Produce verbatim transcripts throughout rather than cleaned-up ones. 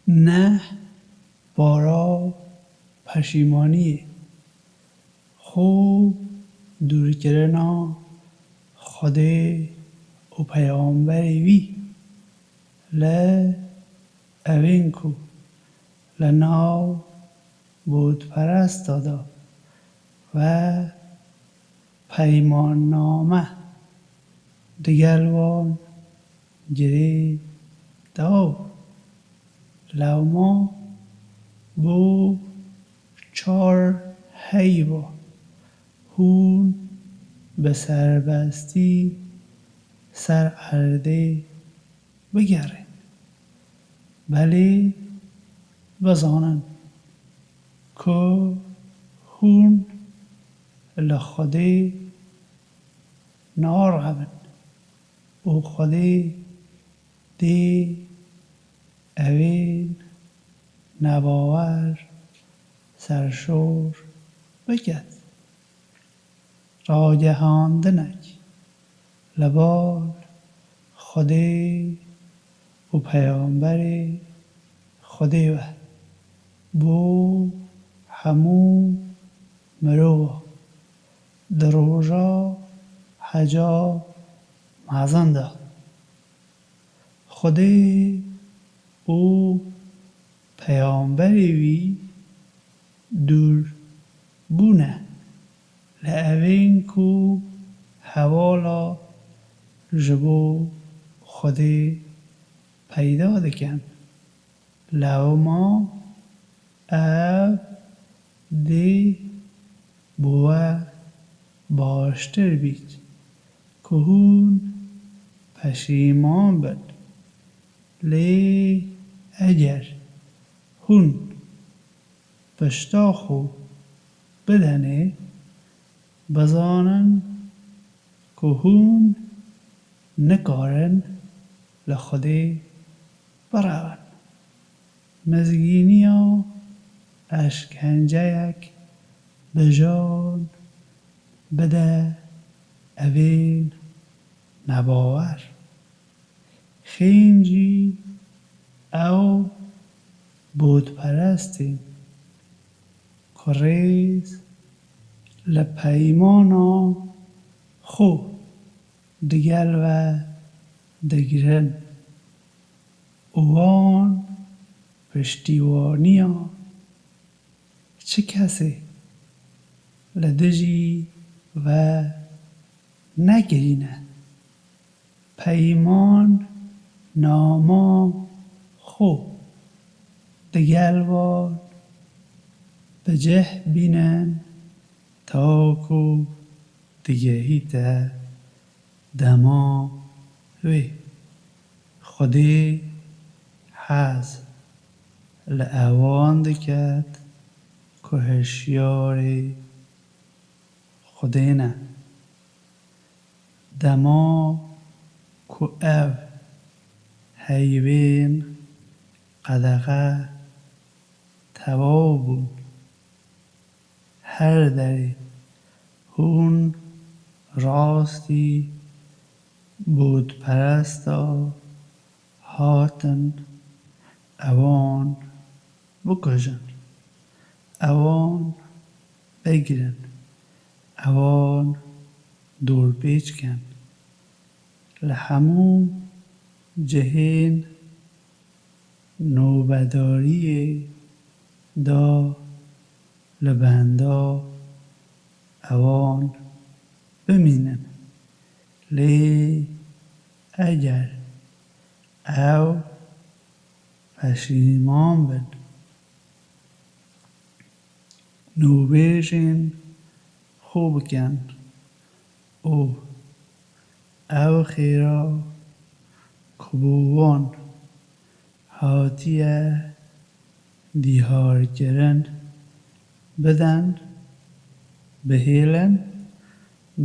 Neh para peşîmaniyê. Xwe dûrkirina Xwedê û peyamberê wî. Li evên ku li nav bûtperesta de ve peymanname digel wan girê daw. Lewma bo çar heyva hûn bi serbestî ser erdê bigerin. Belê bizanin ku hûn li Xwedê narebin û Xwedê dê evên nebawer serşor biket. Ragihandinek li bal Xwedê û Peyamberê Xwedê ve bo hemû mirova di roja heca mezin de. Xwedê û peyamberê wî dûr bûne li evên ku hevala ji bo Xwedê peyda dikin. Lewma ev dê bo we baştir bît ku hûn peşîman bin. Lê eger hûn pişta xwe bidenê, bizanin ku hûn nikarin li Xwedê birevin. Mizgîniya eşkenceyek bi jan bide evên nebawer. Xêncî ew bûtperestên ku rêz li peymana xwe digel ve digirin û wan piştîwaniya çi kesê li dijî ve nekirîne. Peyman nama xwe digel wan bi cih bînin ta ku digehîte dema wê. Xwedê hez li ewan diket ku hişyarê Xwedê ne. Dema ku ev heyvên qedexe tewaw bûn, her derê hûn rastî bûtperesta hatin ewan bikujin, ewan bigirin, ewan dorpêç kin. Li hemû cihên nobedariyê de li benda ewan bimînin. Lê eger ew peşîman bin, nûbêjên xwe bikin û ew xêra ku bo wan hatiye dîharkirin bidin, bihêlin,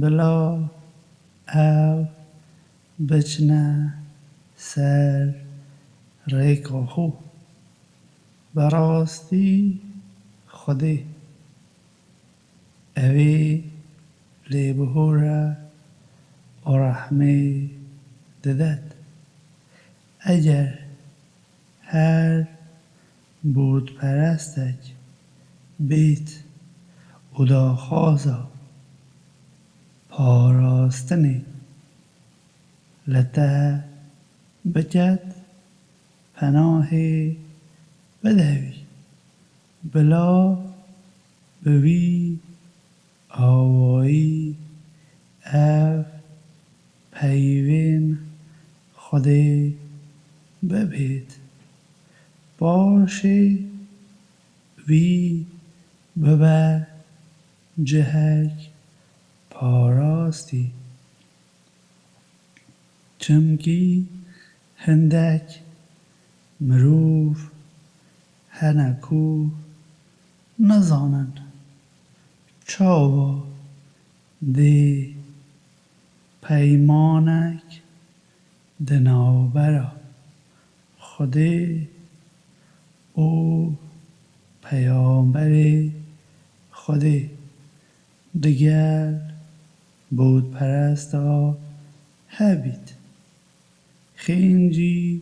bila ew biçine ser rêka xwe. Bi rastî Xwedê ew ê lêbihûre û rehmê didet. Eger her bûtperestek bêt û daxwaza parastinê li te biket, penahê bide wî, bila bi wî awayî ev peyvên Xwedê bibêt. Paşê wî bibe cihek parastî. Çimkî hindek mirov hene ku nizanin çawa dê peymanek di navbera Xwedê û Peyamberê Xwedê digel bûtperesta hebît. Xêncî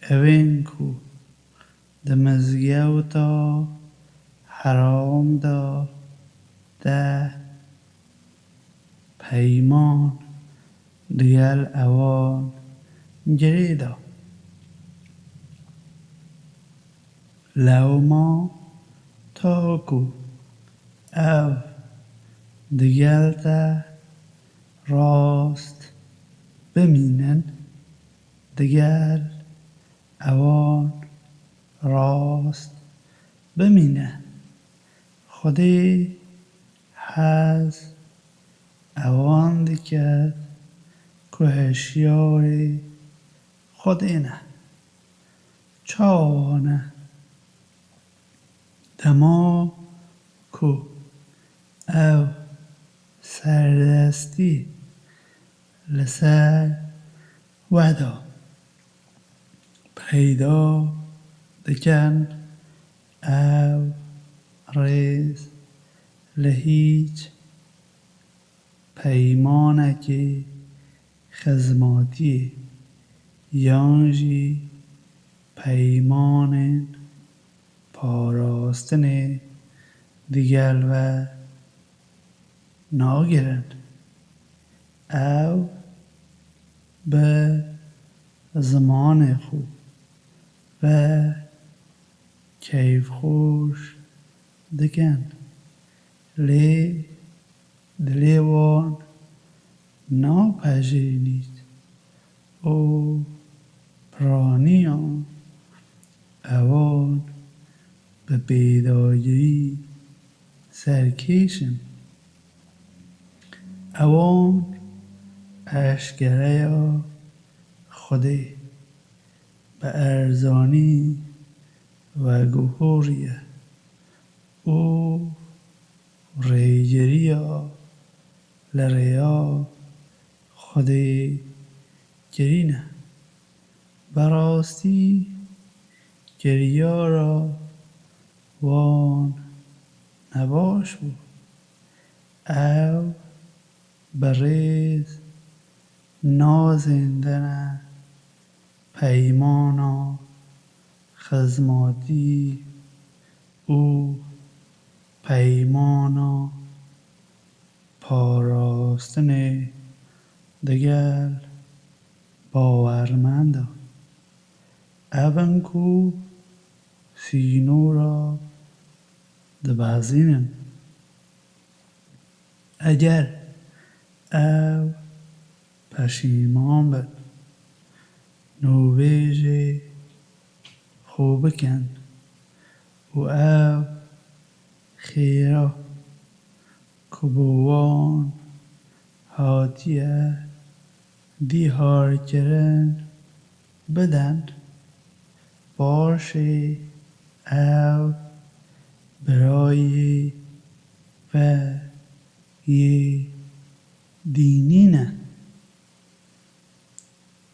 ewên ku di mizgewta heram de de peyman digel ewan girê da. Lewma ta ku ev digel te rast bimînin, digel ewan rast bimîne. Xwedê hez ewan dike ku hişyarê Xwedê ne. Çawa ne? Dema ku ew serdestî li ser we de peyda dikin, ew rêz li hîç peymanekê xizmatiyê yan jî peymanên parastinê digel ve nagirin. Ew bi zimanê xwe ve keyfxweş dikin, lê dilê wan napejênît û piraniya ewan bi pêdagirî serkêş in. Ewan eşkereya Xwedê bi erzanî veguhoriye û rêgiriya li rêya Xwedê kirîne. Bi rastî kiryara wan nebaş bû. Ew bi rêz nazêndine peymana xizmatî û peymana parastinê digel bawermendan. Ev in ku sînora dibezînin. Eger ew peşîman bin, nûbêjê xwe bikin û ev xêra ku bo wan hatiye dîharkirin bidin, paşê ew birayê we yê dînî ne.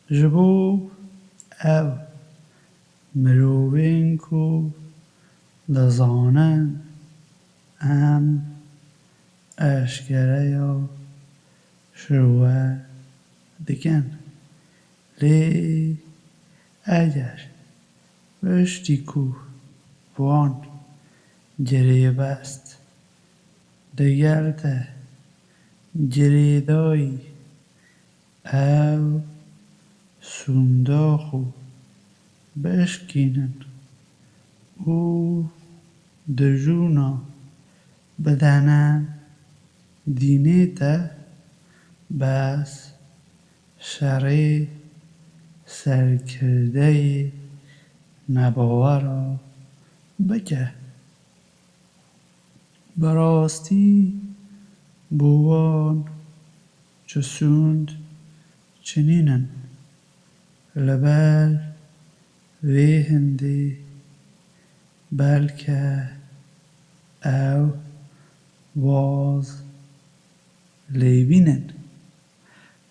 Ji bo ew mirovên ku dizanin em eşkereya şirwe dikin, lê eger piştî ku wan girêbest digel te girêdayî ew sûnda xwe bişkînin û dijûna bidene dînê te, bes şerê serkirdeyê nebawera bike. Bi rastî bo wan çi sûnd çi nînin. Li ber vê hindê belke ew waz lê bînin.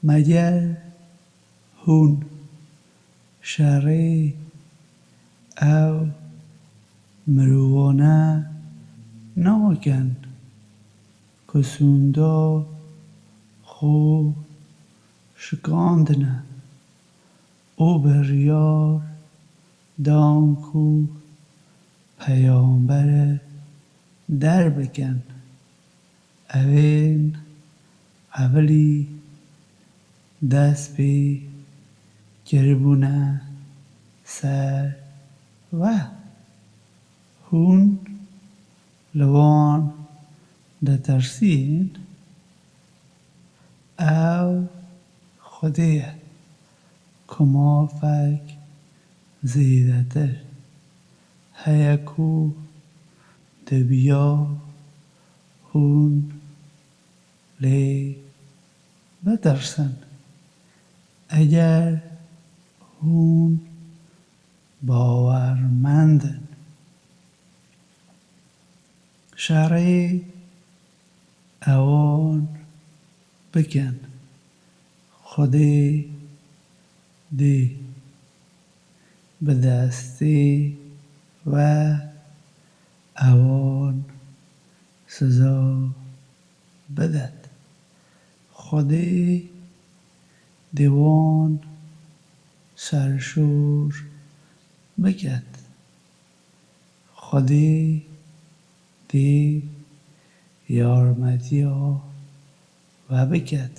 Meger hûn şerê ew mirovane nakin ku sûnda xwe şikandine û biryar dan ku peyambere derbikin? Evên evilî dest pê kiribûne ser we. Hûn li wan ditirsîn? Ew Xwedê ye ku mafek zêdetir heye ku dibiya hûn lê bitirsin. Eger hûn bawermend in, şerê ewan bikin. Xwedê dê bi destê we ewan siza bidet. Xwedê dê wan serşor biket. Xwedê dê yarmetiya we biket.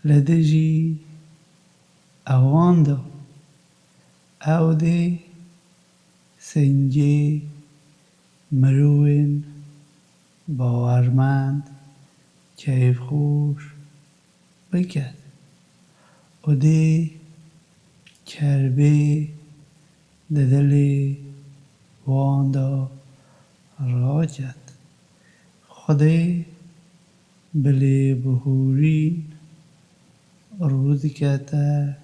Li dijî ewan de ew dê singê mirovên bawermend, keyfxweş biket û dê kerbê di dilê wan de raket. Xwedê bi lêbihûrîn rû dikete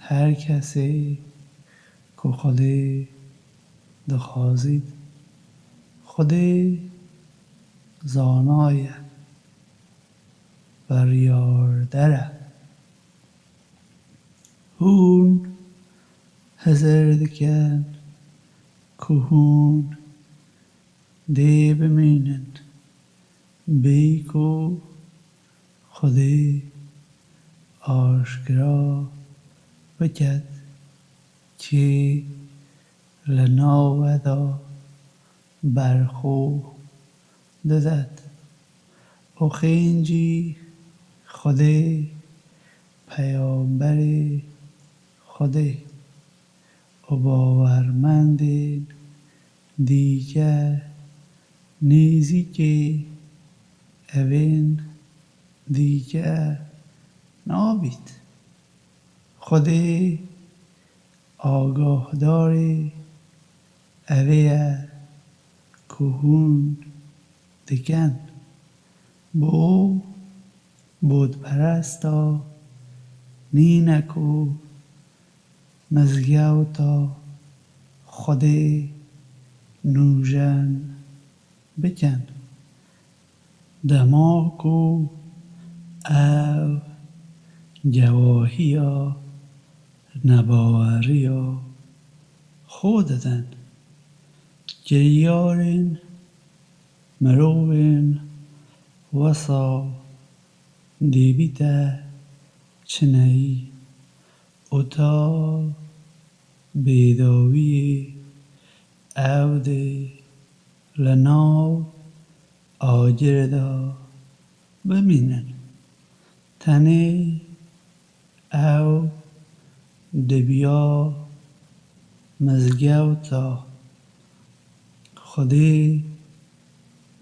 her kesê ku Xwedê dixwazît. Xwedê zana ye, biryarder e. Hûn hizir dikin ku hûn dê bimînin, bêyî ku Xwedê aşkera biket kê li nav we de berxwe didet û xêncî Xwedê, peyamberê Xwedê û bawermendên dîke nêzîkê evên dîke nabît. Xwedê agahdarê evê ye ku hûn dikin. Bo botperesta nîne ku mizgewta Xwedê nûjen bikin. Dema ku ew gewahiya nebaweriya xwe didin, kiryarên mirovên wisa dê bîte çineyî û ta bêdawiyê Ew dê li nav agirê de bimînin. Tenê ew dibiya mizgewta Xwedê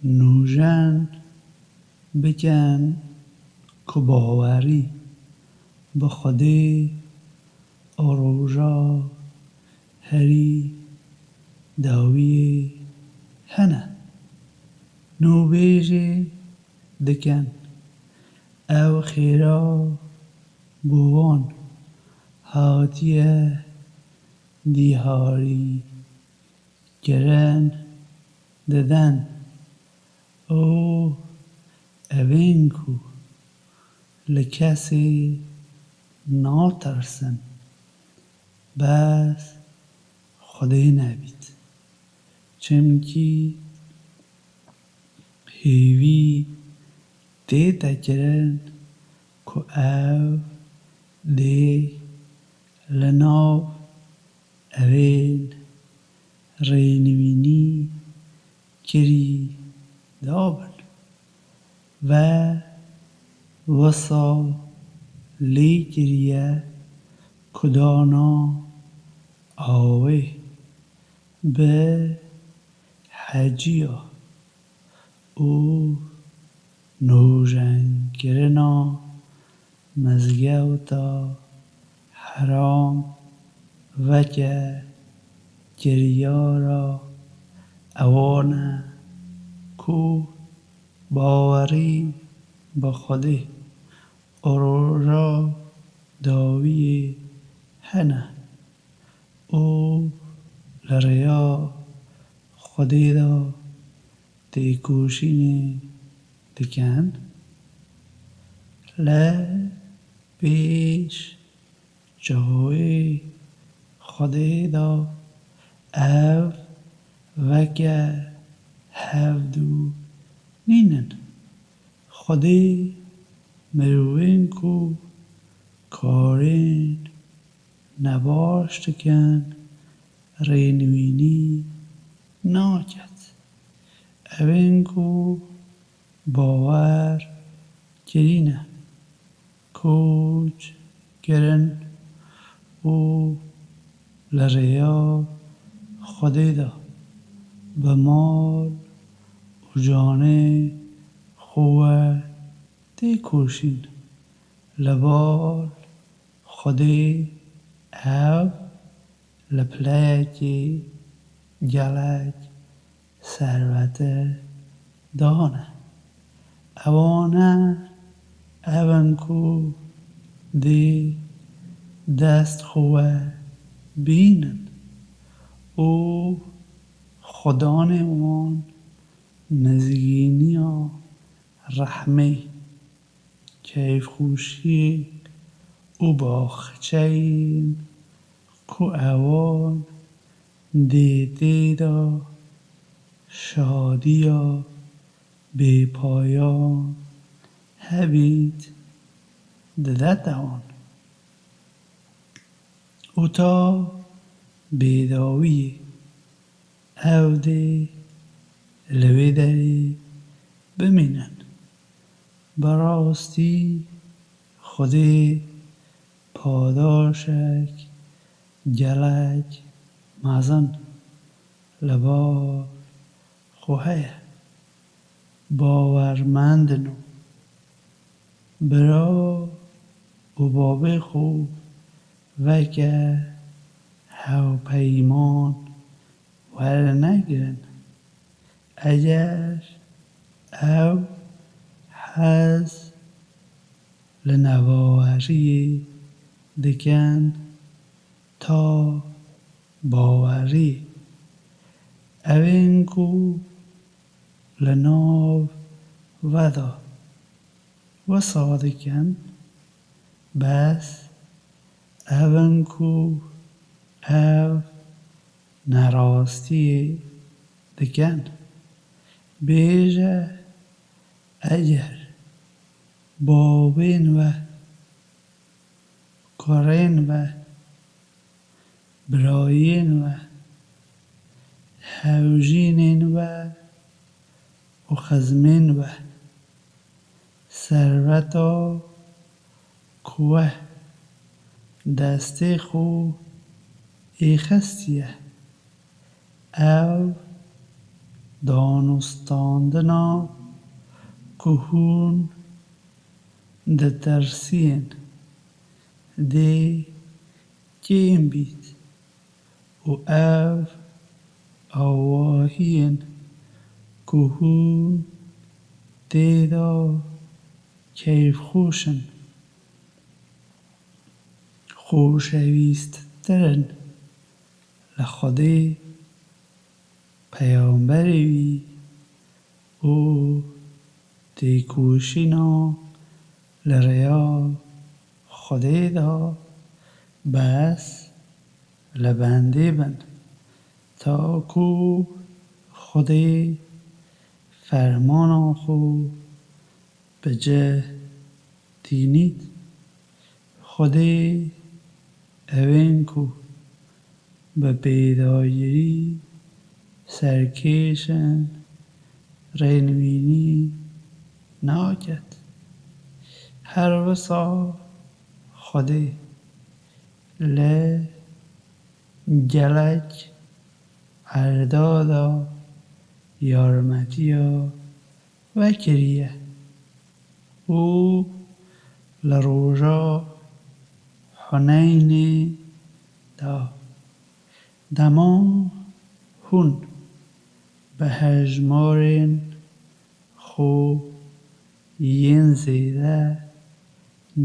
nûjen bikin ku bawerî bi Xwedê û roja herî dawiyê hene. Nûbêjê dikin, ew xêra bo wan hatiye diyarî kirin didin û evên ku li kesê natirsin, bes Xwedê nebît. Çimkî hêvî tête kirin ku ew dê li nav evên rênivînî kirî dabin ve wisa lê kiriye ku dana awê bi heciya û nûjenkirina mizgewta heram weke kiryara ewan e ku bawerî bi Xwedê û roja dawiyê hene û li rêya Xwedê de têkoşînê dikin. Li pêş çavê Xwedê de ev weke hevdû nînin. Xwedê mirovên ku karên nebaş dikin, rênivînî naket. Evên ku bawer kirîne, koç kirin û li rêya Xwedê de bi mal û canê xwe têkoşîn. Li bal Xwedê ew li pileyekî gelek servetir dane. Ewane ev in ku dê dest xwe bînin û Xudanê wan mizgîniya rehmê, keyfxweşiyê û baxçeyên ku ewan dê tê de şadiya bêpayan hebît, didete wan. Û ta bêdawiyê ew dê li wê derê bimînin. Bi rastî Xwedê padaşek gelek mezin li bar xwe heye. Bawermendin û bira û bavê xwe weke hevpeyman wernegirin. Eger ew hez li nebaweriyê dikin, ta bawerî, evên ku li nav ve de wisa dikin, bes ev in ku ev nerastiyê dikin. Bêje, eger bavên we, kurên we, birayên we, Ew jînên we û xizmên we, serweta ku we destê xwe êxestiye, ew danûstandina ku hûn ditirsîn dê kêm bît û ev awahiyên ku hûn tê de keyfxweş in, xweşewîsttir in li Xwedê, Peyamberê wî û têkoşîna li rêya Xwedê de bes li bendê bin, ta ku Xwedê fermana xwe bi cih tînît. Xwedê ewên ku bi pêdayî serkêş in, rênvînî naket. Her wisa Xwedê li gelek erda de yarmetiya we kiriye û li roja Huneynê de, dema hûn bi hejmarên xwe yên zêde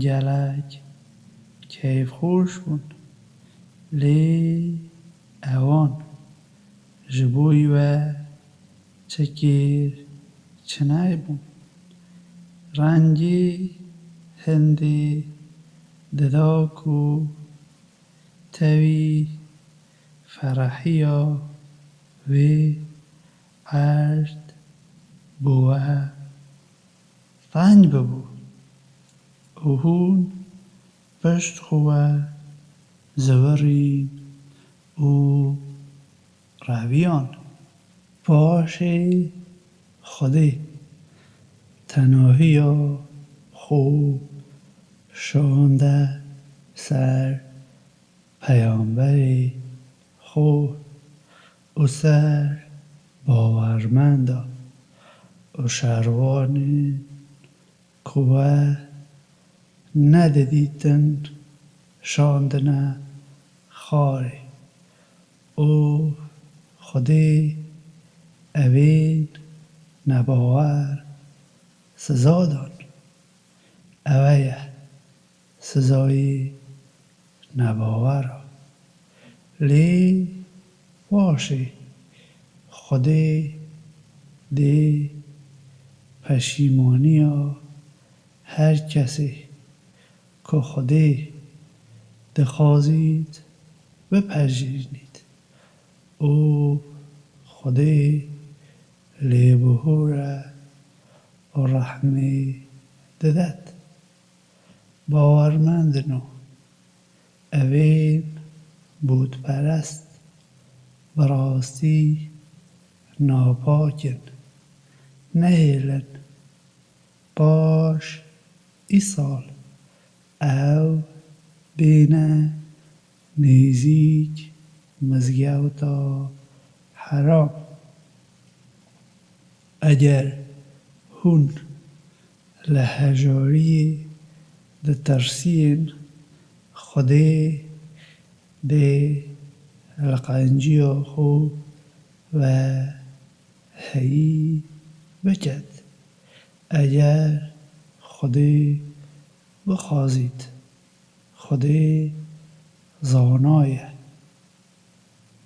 gelek keyfxweş bûn, lê ewan ji bo we çi kêr çi nebûn. Rengê hindê dida ku tevî ferehiya wê erd bo we teng bibû û hûn pişt xwe zivirîn û reviyan. Paşê Xwedê tenahiya xwe şande ser Peyamberê xwe û ser bawermenda û şervanên ku we nedidîtin şandine xwarê û Xwedê evên nebawer siza dan. Ewe ye sizayê nebawera. Lê paşê Xwedê dê peşîmaniya her kesê ku Xwedê dixwazît bipejirînît û Xwedê lêbihûr e û rehmê didet. Bawermendin û evên bûtperest bi rastî napak in. Nehêlin paş îsal ew bêne nêzîk mizgewta Heram. Eger hûn li hejariyê ditirsîn, Xwedê dê li qenciya xwe ve heyî biket. Eger Xwedê bixwazît, Xwedê zana ye,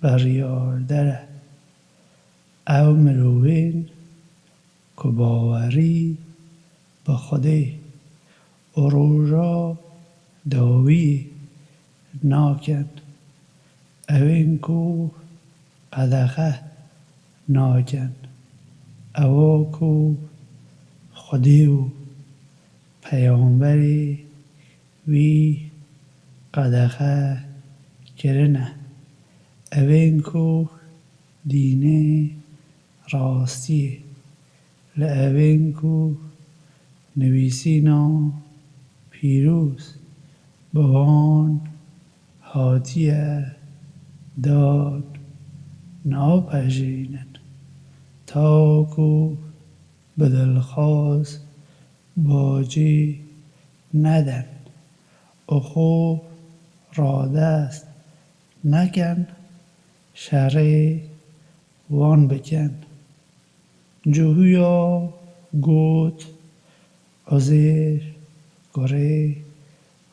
biryardar e. Ew mirovên ku bawerî bi Xwedê û roja dawiyê nakin, ewên ku qedexe nakin, ewa ku Xwedê û Peyamberê wî qedexe kirine, ewên ku dînê rastiyê, li evên ku nivîsîna pîroz bi wan hatiye dan, napejirînin, ta ku bi dilxwaz bacê nedin û xwe radest nekin şerê wan bikin. Cihûya got Uzêr kurê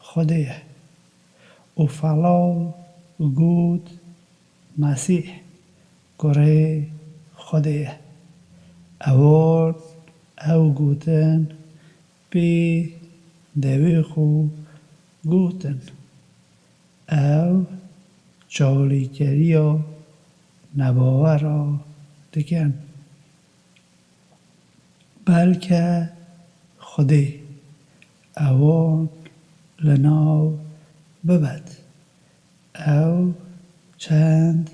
Xwedê ye û Felal got Mesîh kurê Xwedê ye. Ewan ew gotin pê dewê xwe gotin. Ew çalîkeriya nebawera dikin. Belke Xwedê ewan li nav bibet. Ew çend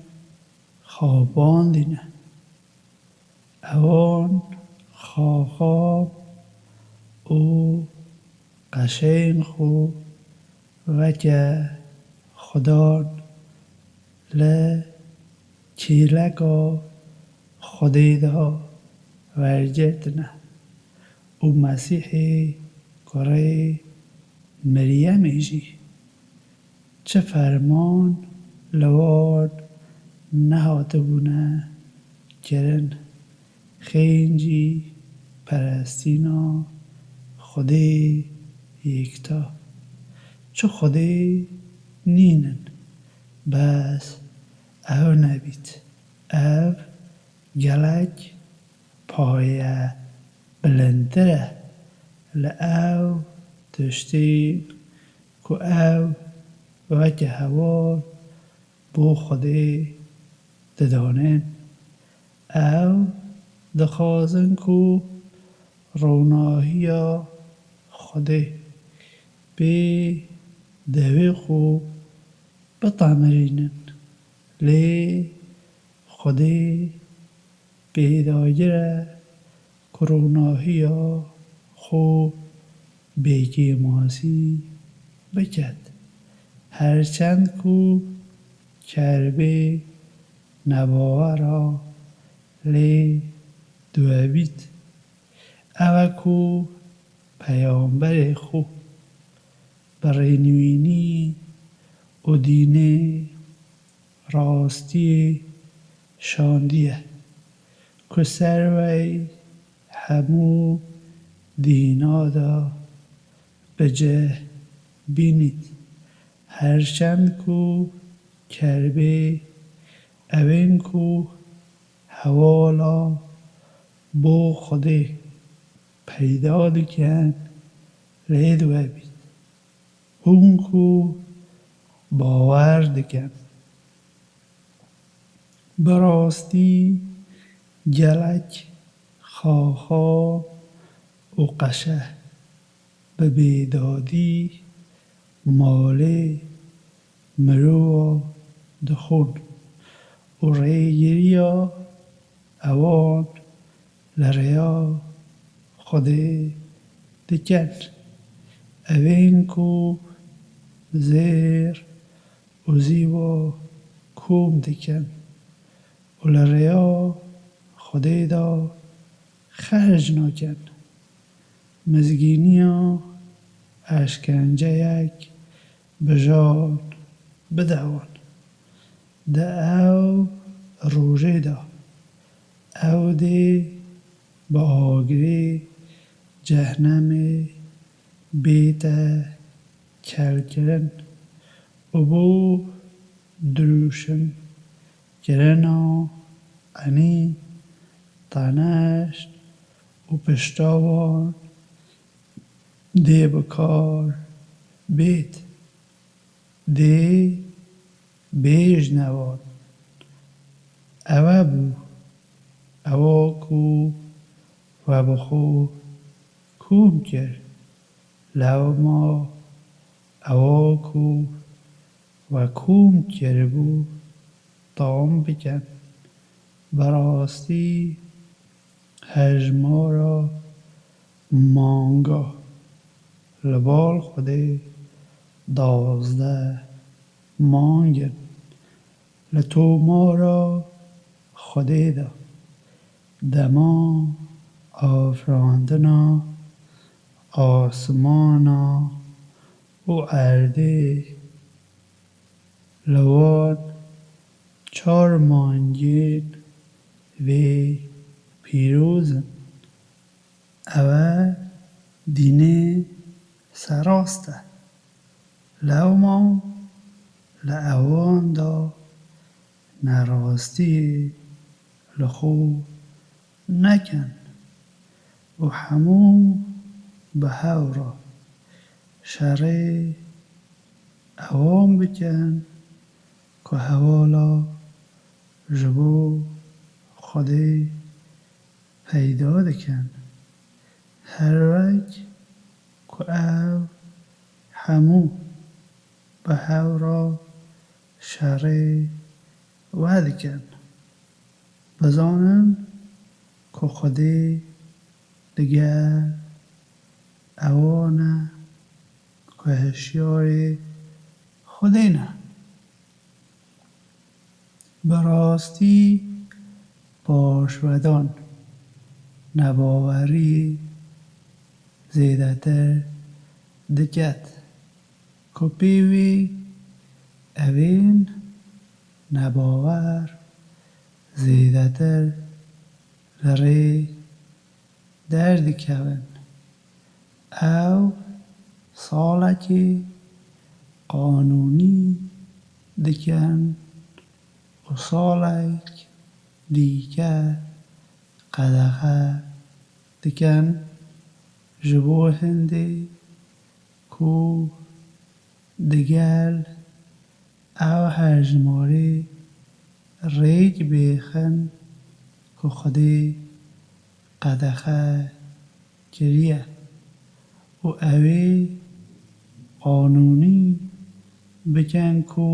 xapandî ne. Ewan xaxa û qeşeyên xwe weke xudan li kêleka Xwedê de wergirtine û Mesîhê kurê Meryemê jî çi ferman li wan nehatibûne kirin, xêncî perestîna Xwedê yekta. Çi Xwedê nînin, bes ew nebît. Ev gelek paye bilindtir e li ew tiştên ku ew weke heval bo Xwedê didanên. Ew dixwazin ku ronahiya Xwedê pê dewê xwe bitemirînin. Lê Xwedê pêdagir e ku ronahiya xwe bêkêmasî biket. Her çend ku kerbê nebawera lê diwebît, ew e ku peyamberê xwe bi rênivînî û dînê rastiyê şandiye ku ser wê hemû dîna de bi cih bînît. Her çend ku kerbê ewên ku hevala bo Xwedê peyda dikin lê diwebît. Hûn ku bawer dikin, bi rastî gelek xaxa û qeşe bi bêdadî malê mirova dixwin û rêgiriya ewan li rêya Xwedê dikin. Evên ku zêr û zîwa kom dikin û li rêya Xwedê de xerc nakin. Mizgîniya eşkenceyek bi jan bide wan. Di ew rojê de ew dê bi agirê cehnemê bête kelkirin û bo dirûşimkirina enî, teneşt û pişta wan dê bi kar bêt. Dê bêjne wan, ewe bû, ewa ku we bi xwe kom kir, lewma ewa ku we kom kiribû tam bikin. Bi rastî hejmara manga li bal Xwedê duwazdeh mang in. Li tomara Xwedê de dema afirandina asmana û erdê li wan çar mangên vê pîroz in. Ew e dînê serast e. Lewma li ewan de nerastiyê li xwe nekin û hemû bi hev re şerê ewan bikin ku hevala ji bo Xwedê peyda dikin. Her wek ku ew hemû bi hev re şerê we dikin, bizanin ku Xwedê digel ewan e ku hişyarê Xwedê ne. Bi rastî paşvedan nebaweriyê zêdetir diket ku pê wê evên nebawer zêdetir li rê derdikevin. Ew salekê qanûnî dikin û salek dîke qedexe dikin ji bo hindê ku digel ew hejmarê rêk bêxin ku Xwedê qedexe kiriye û ew ê qanûnî bikin ku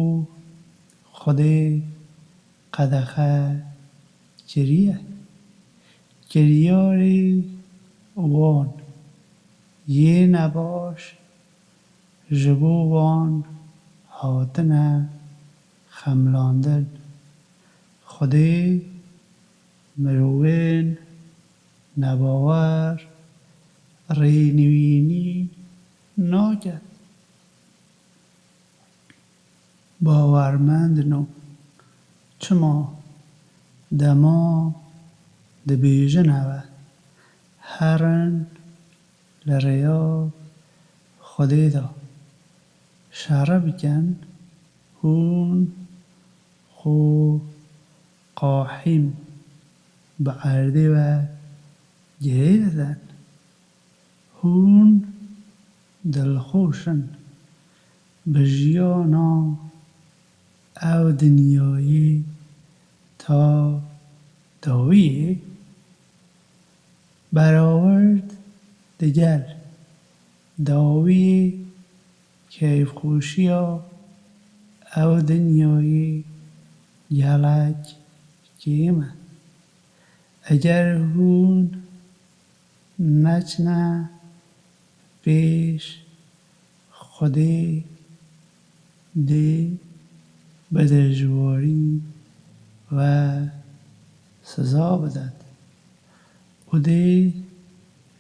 Xwedê qedexe kiriye. Kiryarê wan yê nebaş ji bo wan hatine xemlandin. Xwedê mirovên nebawer rênivînî nake. Bawermend no. Çima dema dibêjin ew e, herin li rêya Xwedê de şere bikin, hûn xwe qahîm bi erdê ve girê didin. Hûn dilxweş in bi jiyana ev dinyayê ta dawiyê? Berawerd digel dawiyê keyfxweşiya ev dinyayê gelek kêm e. Eger hûn neçine pêş Xwedê, dê bi dijwarî we siza bidet û dê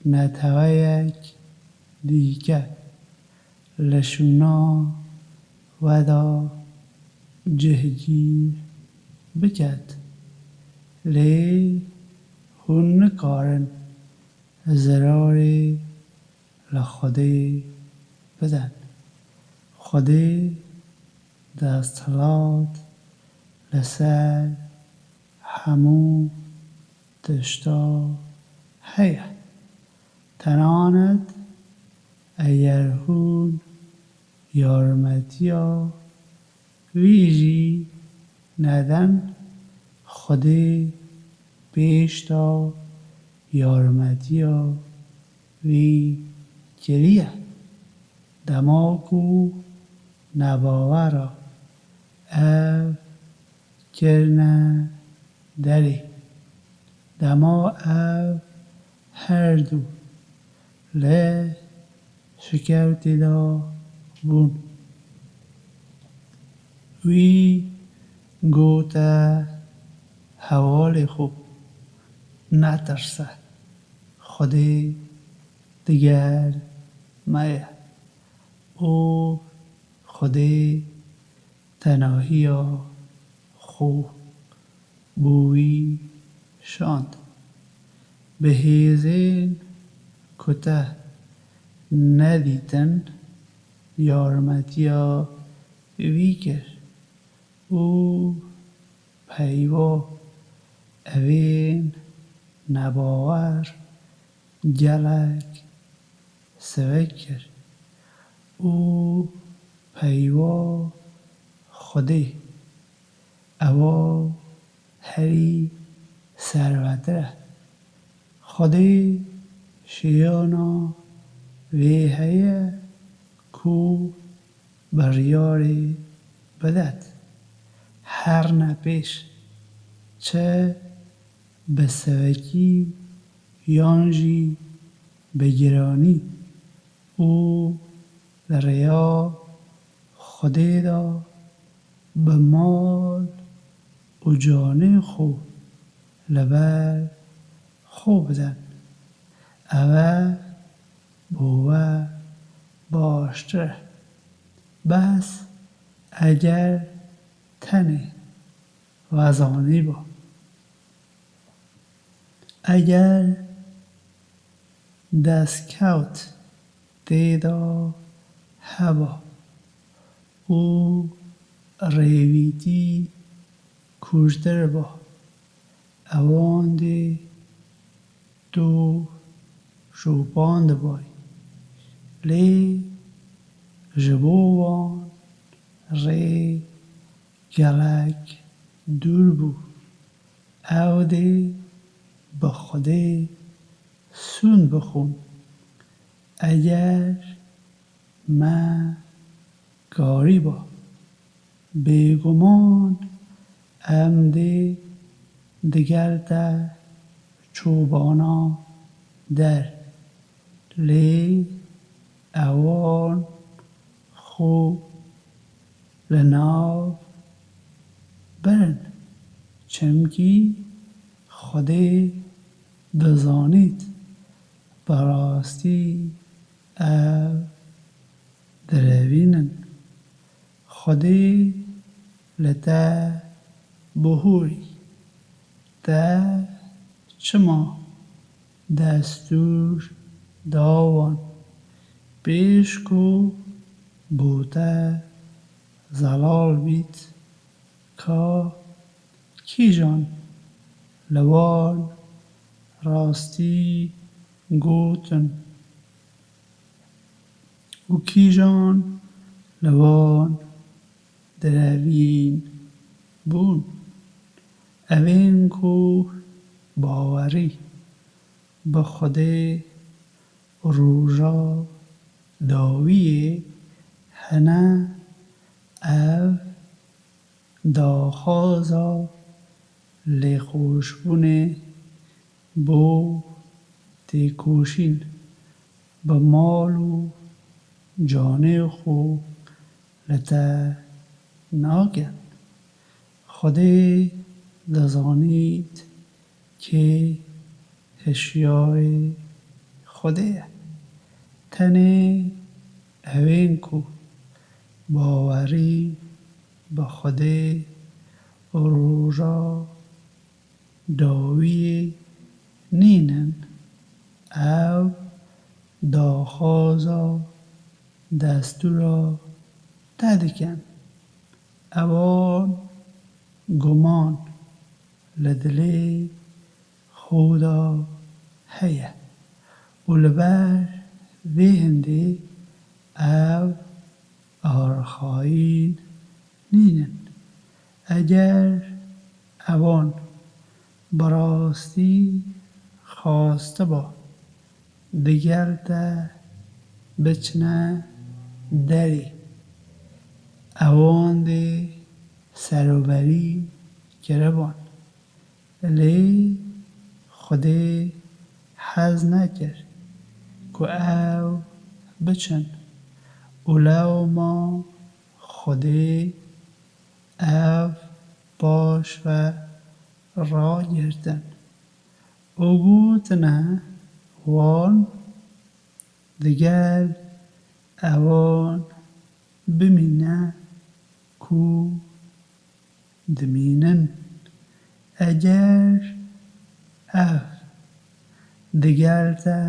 neteweyek dîke li şûna we de cihgîr biket. Lê hûn nikarin zirarê li Xwedê bidin. Xwedê desthilat li ser hemû tişta heye. Tenanet eger hûn yarmetiya wî jî nedin, Xwedê pêş de yarmetiya wî kiriye. Dema ku nebawera ev kirine derê, Dema ev her du li şikewtê de bûn. Wî gote hevalê xwe, "Netirse, Xwedê digel me ye û Xwedê tenahiya xwe bo wî şand. Bi hêzên ku te nedîtin yarmetiya wî kir û peyva evên nebawer gelek sivik kir û peyva Xwedê ewa herî servetir e. Xwedê şiyana vê heye ku biryarê bidet, her ne pêş, çi bi sivikî yan jî bi giranî û li rêya Xwedê de bi mal û canê xwe li ber xwe bidin. Ev e bo we baştir e. Bes eger tenê we zanîba. Eger destkewt tê de heba û rêwîtî kûrtir ba, ewandê tu şopandibay. Lê ji bo wan rê gelek dûr bû. Ew dê bi Xwedê sûnd bixwin. Eger me karîba, bêguman em dê digel te çobana der. Lê ewan xwe li nav birin, çimkî Xwedê dizanît bi rastî ew direvînin. Xwedê li te bihûrî. Te çima destûr da wan, pêş ku bo te zelal bît? Ka kîjan li wan rastî gotin û kîjan li wan direvîn bûn? Evên ku bawerî bi Xwedê û roja dawiyê hene, ev daxwaza lêxweşbûnê bo têkoşîn bi mal û canê xwe li te nakin. Xwedê dizanît kê hişyarê Xwedê ye. Tenê ewên ku bawerî bi Xwedê û roja dawiyê nînin, ew daxwaza destûra te dikin. Ewan guman li dilê xwe de heye û li ber vê hindê ew arxayîn nînin. Eger ewan bi rastî xastiba digel te biçine derê, ewan dê serûberî kiriban. Lê Xwedê hez nekir ku ew biçin û lewma Xwedê ev paş ve ragirtin û gotine wan, digel ewan bimîne ku dimînin. Eger ev digel te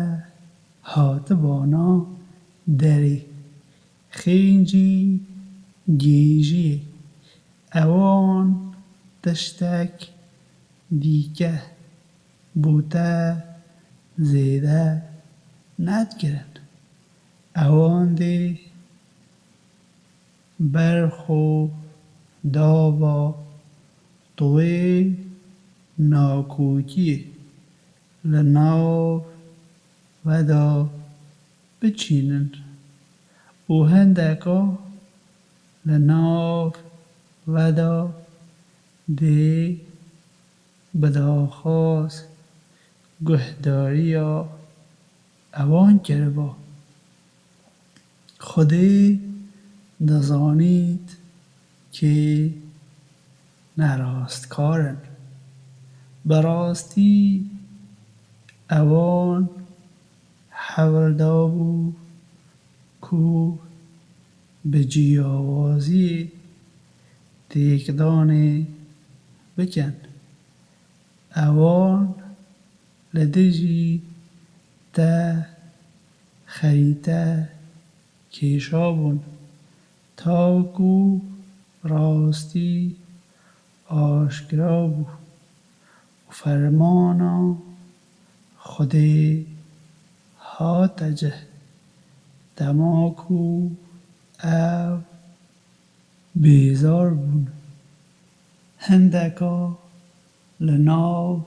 hatibana derê, xêncî gêjiyê ewan tiştek dîke bo te zêde nedikirin. Ewan dê ber xwe dava tuwê nakokiyê li nav ve de biçînin û hindeka li nav ve de dê bi daxwaz guhdariya ewan kiriba. Xwedê dizanît kê nerastkar in. Bi rastî ewan hewl dabû ku bi ciyawaziyê têkdanê bikin. Ewan li dijî te xerîte kêşabûn, ta ku rastî aşkira bû û fermana Xwedê hate cih. Dema ku ew bêzar bûn, hindeka li nav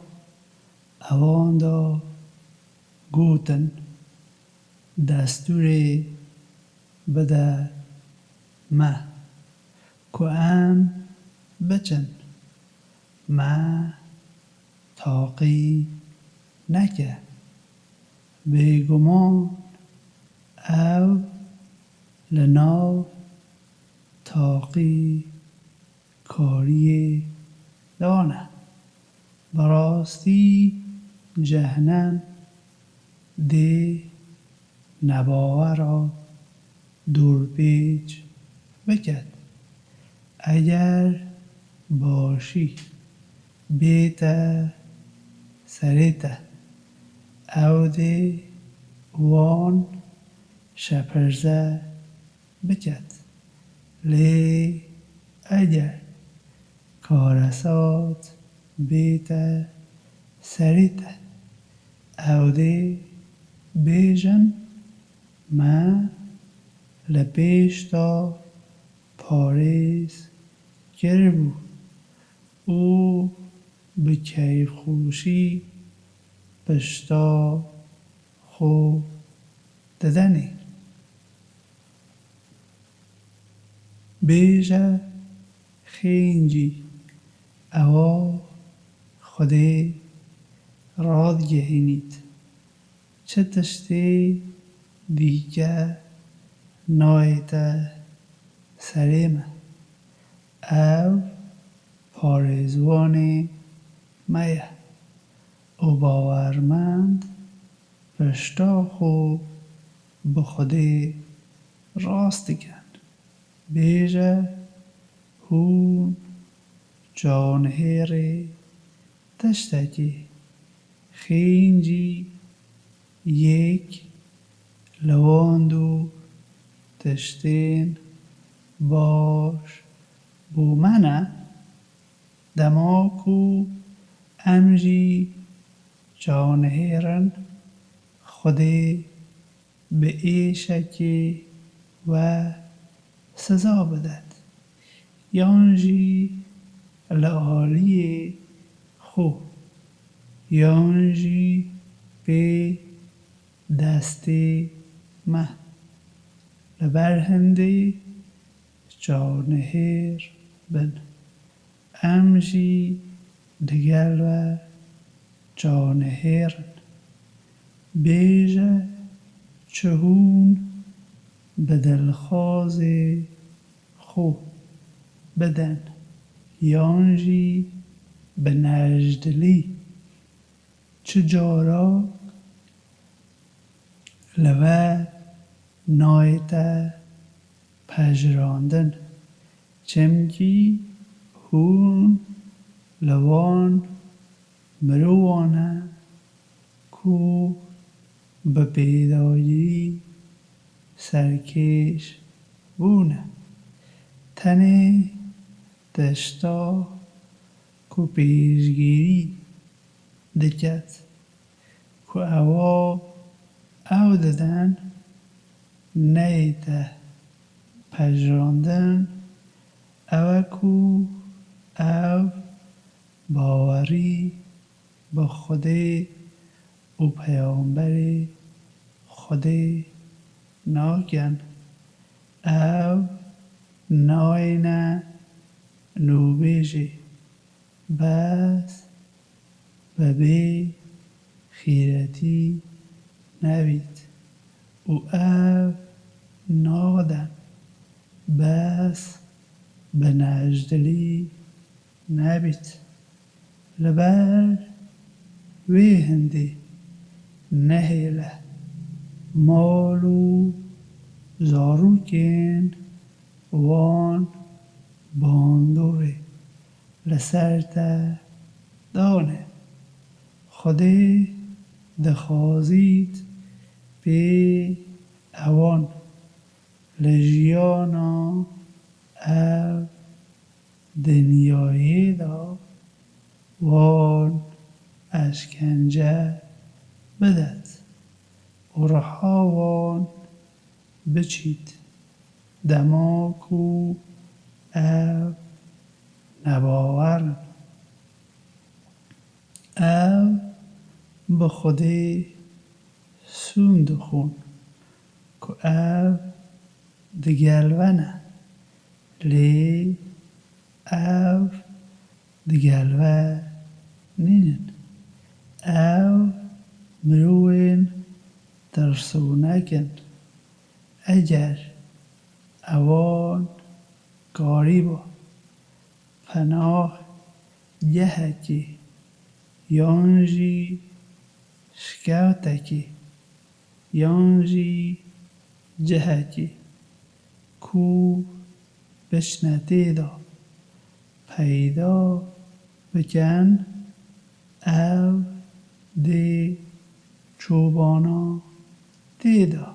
ewan de gotin, destûrê bide me ku em biçin. Me taqî neke. Bêguman ew li nav taqî kariyê dane. Bi rastî cehnem dê nebawera dorpêç biket. Eger başî bête serê te, ew dê wan şepirze biket. Lê eger karesat bête serê te, ew dê bêjin, me li pêş de parêz kiribû û bi keyfxweşî pişta xwe didenê. Bêje, xêncî ewa Xwedê radigehînît. Çi tiştê dîke nayête serê me. Ew parêzwanê me ye û bawermend pişta xwe bi Xwedê rast dikin. Bêje, hûn canihêrê tiştekî xêncî yek li wan du tiştên baş bo me ne, dema ku em jî canihêr in, Xwedê bi êşekê we siza bidet, yan jî li aliyê xwe, yan jî pê destê me. Li ber hindê canihêr bin. Em jî digel we canihêr in. Bêje çi hûn bi dilxwazê xwe bidin yan jî bi nejdilî. Çi cara li we nayête pejirandin, çimkî hûn li wan mirovan e ku bi pêdayî serkêş bûne. Tenê tişta ku pêşgirî diket ku ewa ew didin neyête pejirandin, ew e ku ew bawerî bi Xwedê û Peyamberê Xwedê nakin. Ew nayêne nûbêjê, bes bi bê xîretî nebît û ev naden, bes bi nejdilî nebît. Li ber wê hindê nehêle mal û zarokên wan bandorê li ser te dane. Xwedê dixwazît pê ewan li jiyana ev dinyayê de wan eşkence bidet û riha wan biçît, dema ku ev nebawer in. Ev bi Xwedê sûnd dixwin ku ev digel we ne, lê ev digel we nînin. Ew mirovên tirsûnek in. Eger ewan karîba penah gehekê yan jî şikewtekê yan jî cihekê ku biçne tê de peyda bikin, ew dê çobana tê de,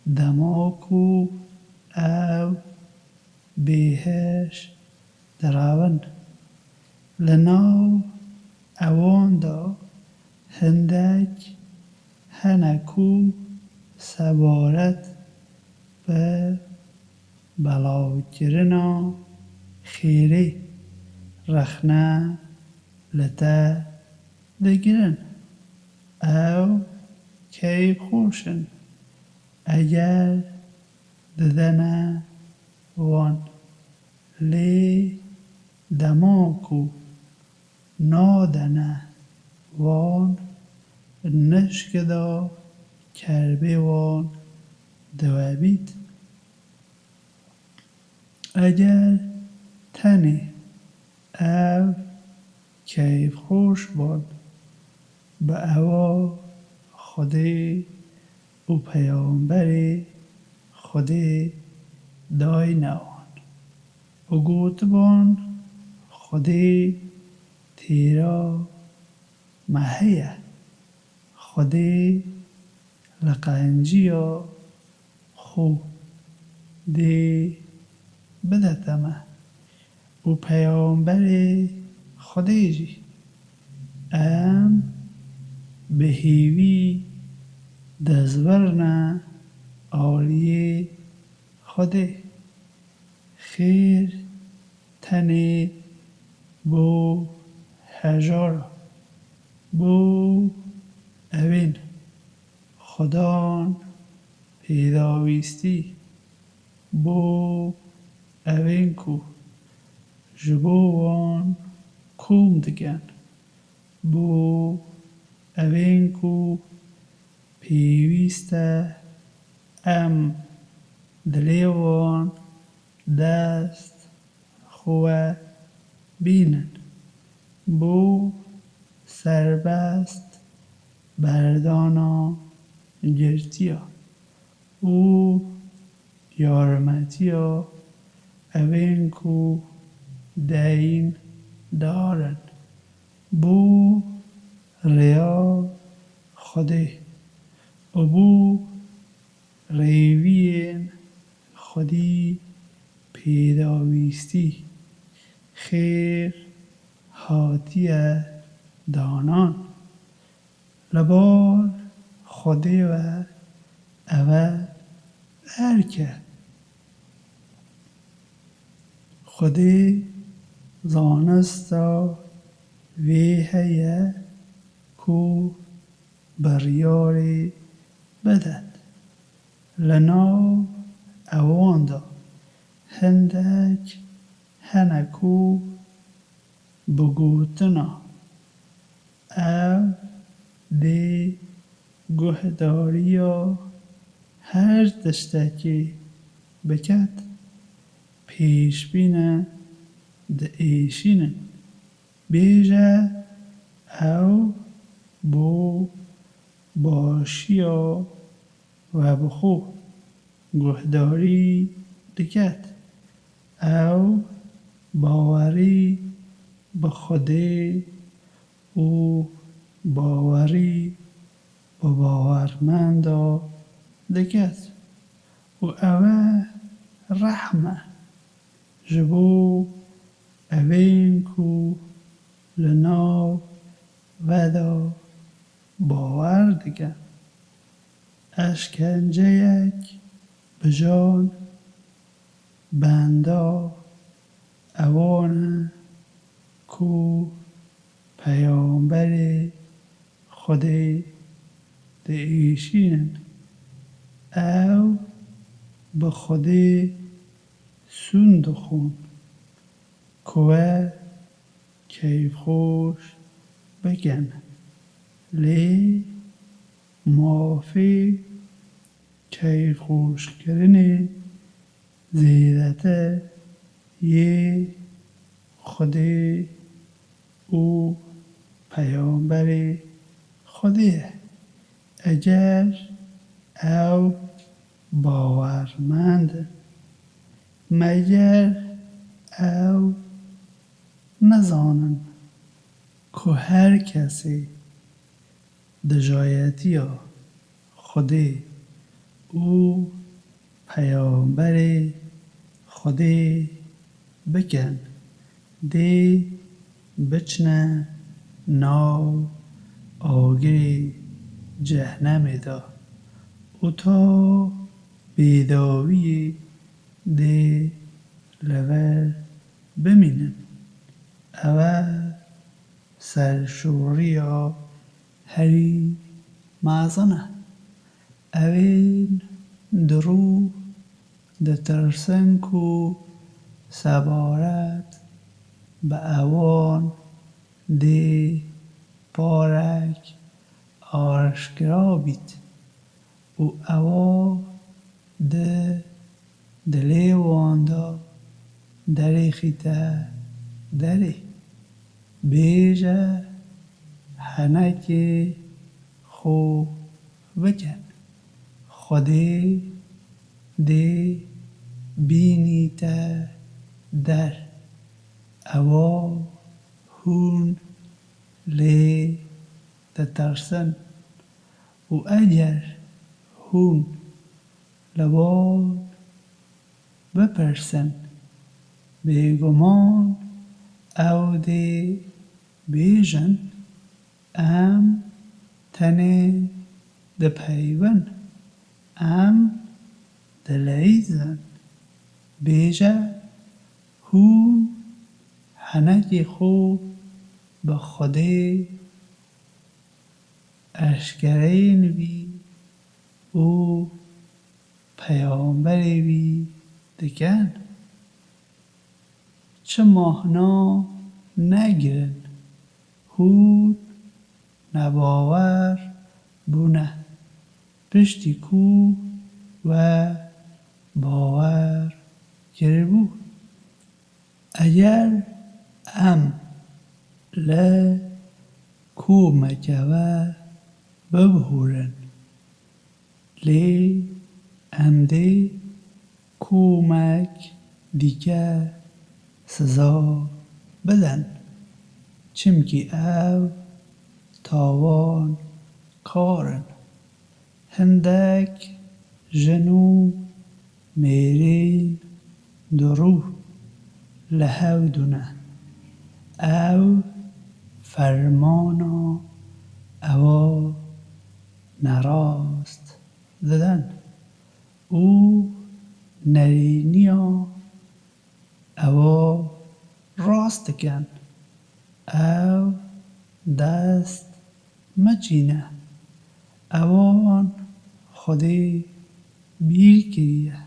dema ku ew bêhiş direvin. Li nav ewan de hindek hene ku sebaret bi belavkirina xêrê rexne li te digirin. Ew keyfxweş in eger didene wan. Lê dema ku nadene wan, nişkida kerbê wan di we bît. Eger tenê ev keyfxweş ban, bi ewa Xwedê û Peyamberê Xwedê dayne wan û gotiban, Xwedê têra me heye, Xwedê li qenciya xwe dê bidete me û Peyamberê Xwedê jî. Em bi hêvî dezbirne aliyê Xwedê. Xêr tenê bo hejara, bo ewên Xudan pêdawîstî, bo ewên ku ji bo wan kom dikin, Bo evên ku pêwîst e em dilê wan dest xwe bînin bo serbest berdana girtiya û yarmetiya evên ku deyndar in bo rêya Xwedê û bo rêviyên xwedî pêdawîstî xêr hatiye danan. Li bar Xwedê ve ev e erk e. Xwedê zanista vê heye ku biryarê bidet. Li nav ewan de hindek hene ku bi gotina ev dê guhdariya her tiştekê biket, pêşbîne diêşînin. Bêje ew bo başiya we bi xwe guhdarî diket. Ew bawerî bi Xwedê û bawerî bi bawermenda diket û ew e rehm e ji bo evên ku li nav ve de bawer dikin. Eşkenceyek bijan benda ewan e ku Peyamberê Xwedê diêşînin. Ew bi Xwedê sûn dixwin ku we keyfxweş bikin. Lê mafê keyfxweşkirinê zêdetir yê Xwedê û Peyamberê Xwedê ye. Eger ew bawermend in, meger ew nizanin ku her kesê dijayetiya Xwedê û Peyamberê Xwedê bikin, dê biçine nav agirê cehnemê de û ta bêdawiyê dê li vir bimînin. Ev e serşoriya herî mezin e. Evên dirû ditirsin ku sebaret bi ewan dê parek aşkera bît û ewa di dilê wan de derêxîte derê. Bêje henekê xwe bikin. Xwedê dê bînîte der. Ewa hûn lê ditirsin û eger hûn li wan bipirsin, bêguman ew dê bêjin, em tenê dipeyivin, em dileyîzin. Bêje, hûn henekê xwe bi Xwedê eşkereyên wî û Peyamberê wî dikin. Çi mahna negirin, hûn nebawer bûne, piştî ku we bawer kiribû. Eger em li komeke we bibihûrin, lê em dê komek dîke siza bidin, çimkî ew tawankar in. Hindek jin û mêrên du rû li hev dû ne. Ew fermana ewa nerast didin û nerîniya ewa rast dikin. Ew dest meçîne. Ewan Xwedê bîr kiriye.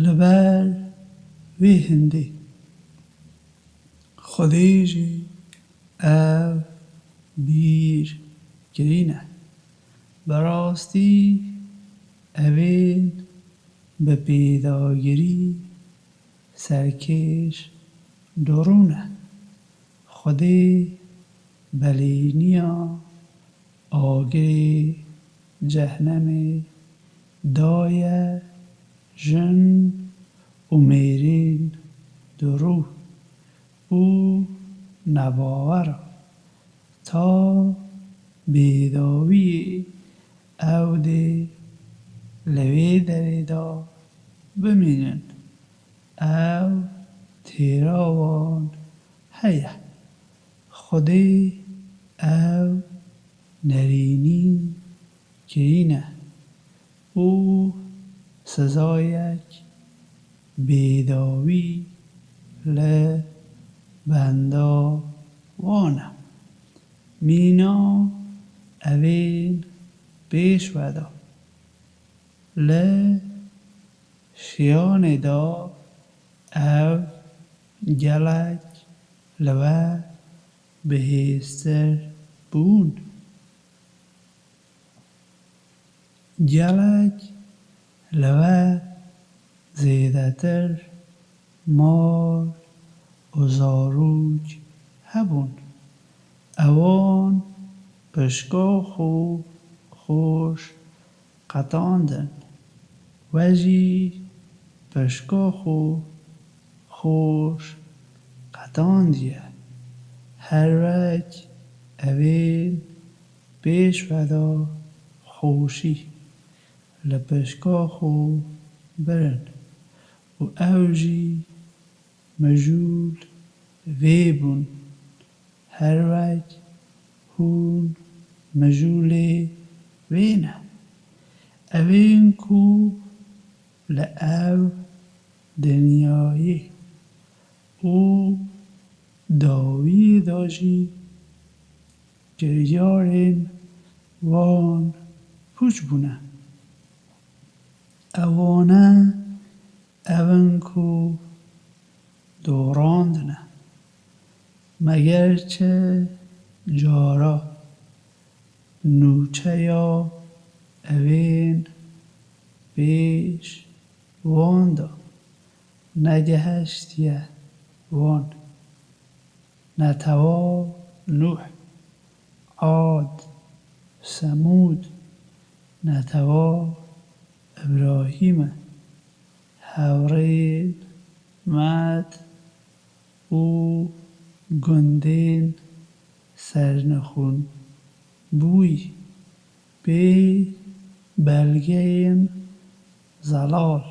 Li ber vê hindê Xwedê jî ev bîr kirîne. Bi rastî evên bi pêdagirî serkêş du rû ne. Xwedê belêniya agirê cehnemê daye jin û mêrên du rû û nebawer a. Ta bêdawiyê ew dê li vê derê de bimînin. Ew têra wan heye. Xwedê ew nerînî kirîne û sizayek bêdawî li benda wan e. Mîna evên pêş ve de li şiyanê de ev gelek li we bihêztir bûn. Gelek li we zêdetir mal û zarok hebûn. Ewan pişka xwe xweş qetandin. We jî pişka xwe xweş qetandiye. Her wek evên pêş ve de xweşî li pişka xwe birin û ew jî mijûl vê bûn. Her wek hûn mijûlê wê ne. Evên ku li ev dinyayê û dawiyê de jî kiryarên wan pûç bûne. Ewane ev in ku dorandine. Meger çi cara nûçeya evên pêş wan de negehiştiye wan. Netewa Nûh, Ad, Semûd, netewa Îbrahîm e, hevrên Med û gundên sernixûn bûyî. Pê belgeyên zelal,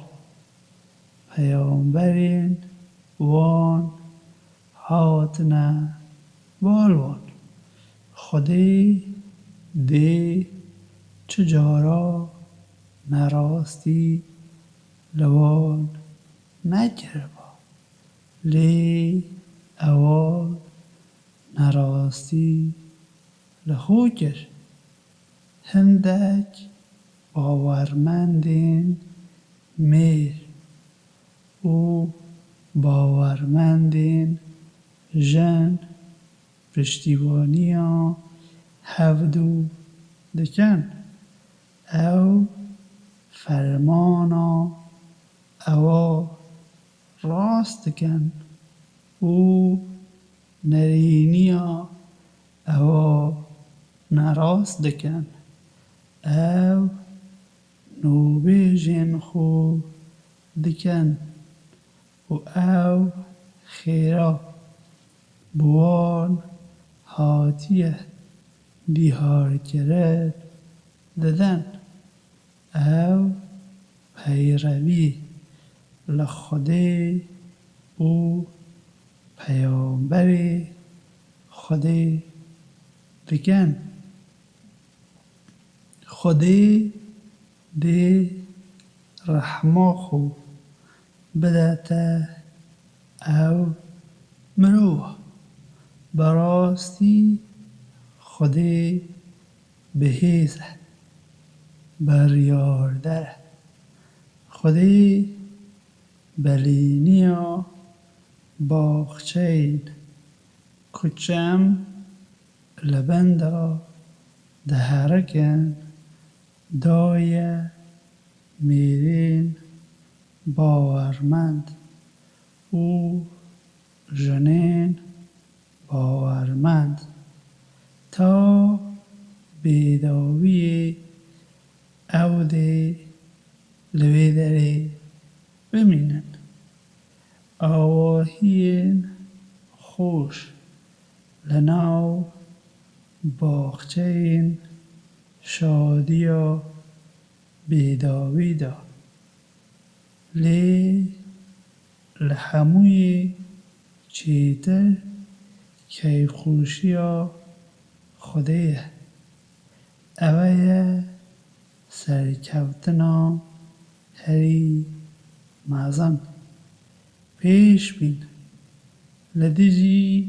peyamberên wan hatine bal wan. Xwedê dê çi cara nerastî li wan nekiriba, lê ewan nerastî li xwe kir. Hindek bawermendên mêr û bawermendên jin piştîwaniya hevdû dikin. Ew fermana ewa rast dikin û nerîniya ewa nerast dikin. Ew nûbêjên xwe dikin û ew xêra bi wan hatiye dîharkirin didin. Ew peyrevî li Xwedê û Peyamberê Xwedê dikin. Xwedê dê rehma xwe bidete ew mirova. Bi rastî Xwedê bihêz e, biryarder e. Xwedê belîniya baxçeyên ku çem li bin de diherikin daye mêrên bawermend û jinên bawermend. Ta bêdawiyê ew dê li vê derê bimînin. Awahiyên xweş li nav baxçeyên şadiya bêdawî de. Lê li hemûyê çêtir keyfxweşiya Xwedê ye. Ew ye serkeftina herî mezin. Pêş bîn li dijî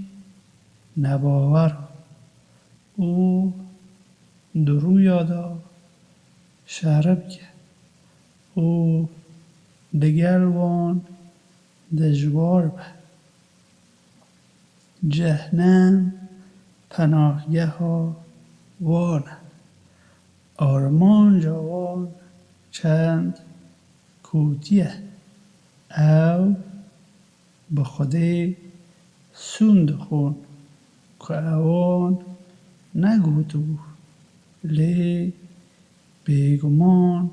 nebawera û di rûya de şer bike û digel wan dijwar be. Cehnem penahgeha wan e. Armanca wan çend kûtî ye. Ew bi Xwedê sûn dixwin ku ewan negotibû, lê bêguman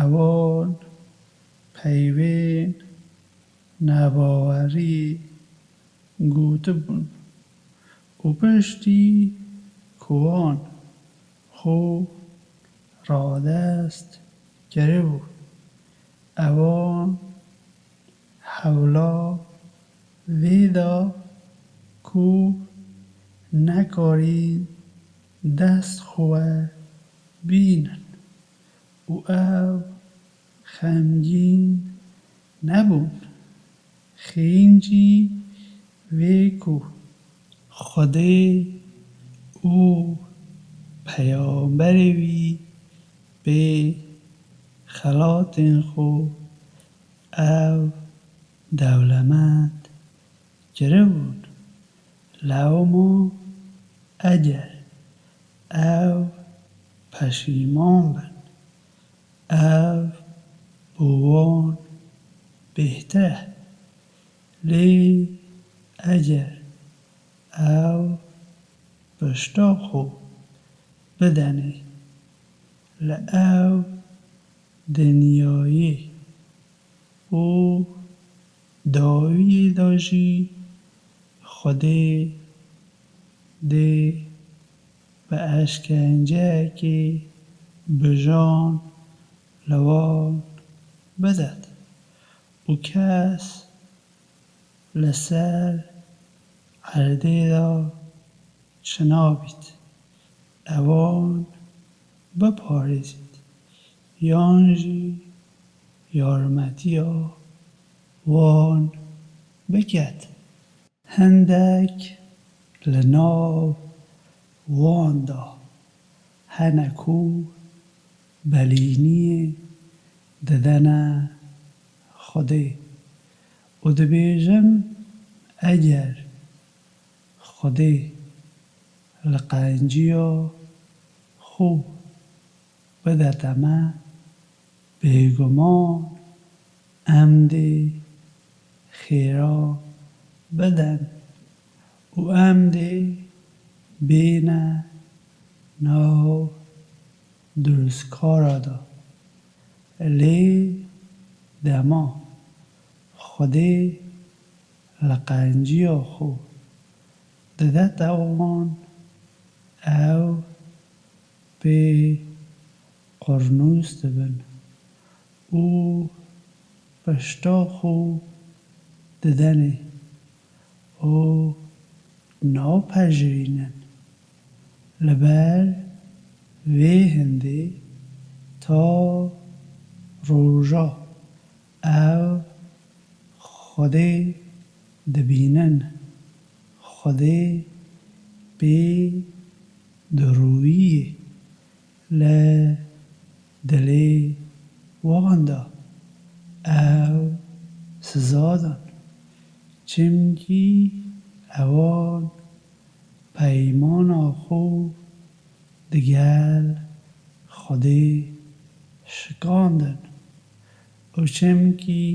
ewan peyvên nebawerî gotibûn û piştî ku wan xwe radest kiribû, ewan hewla vê da ku nekarîn dest xwe bînin û ew xemgîn nebûn. Xêncî vê ku Xwedê û Peyamberê wî bê xelatên xwe ew dewlemend kiribûn. Lewma eger ew peşîman bin, ev bo wan bêhtir e. Lê eger ew pişta xwe bidenê li ev dinyayê û dawiyê de jî Xwedê dê bi eşkenceyekê bijan li wan bidet û kes li ser erdê de çinabît, ewan biparêzît yan jî yarmetiya wan biket. Hindek li nav wan de hene ku belîniyê didene Xwedê û dibêjin, eger Xwedê li qenciya xwe bidete me, bêguman em dê xêra bidin û em dê bêne nav dirûskara de. Lê dema Xwedê li qenciya xwe didete wan, ew pê qurnûs dibin û pişta xwe didenê û napejirînin. Li ber vê hindê ta roja ew Xwedê dibînin, Xwedê pê dirûyî li dilê wan de, ew siza dan, çimkî ewan peymana xwe digel Xwedê şikandin û çimkî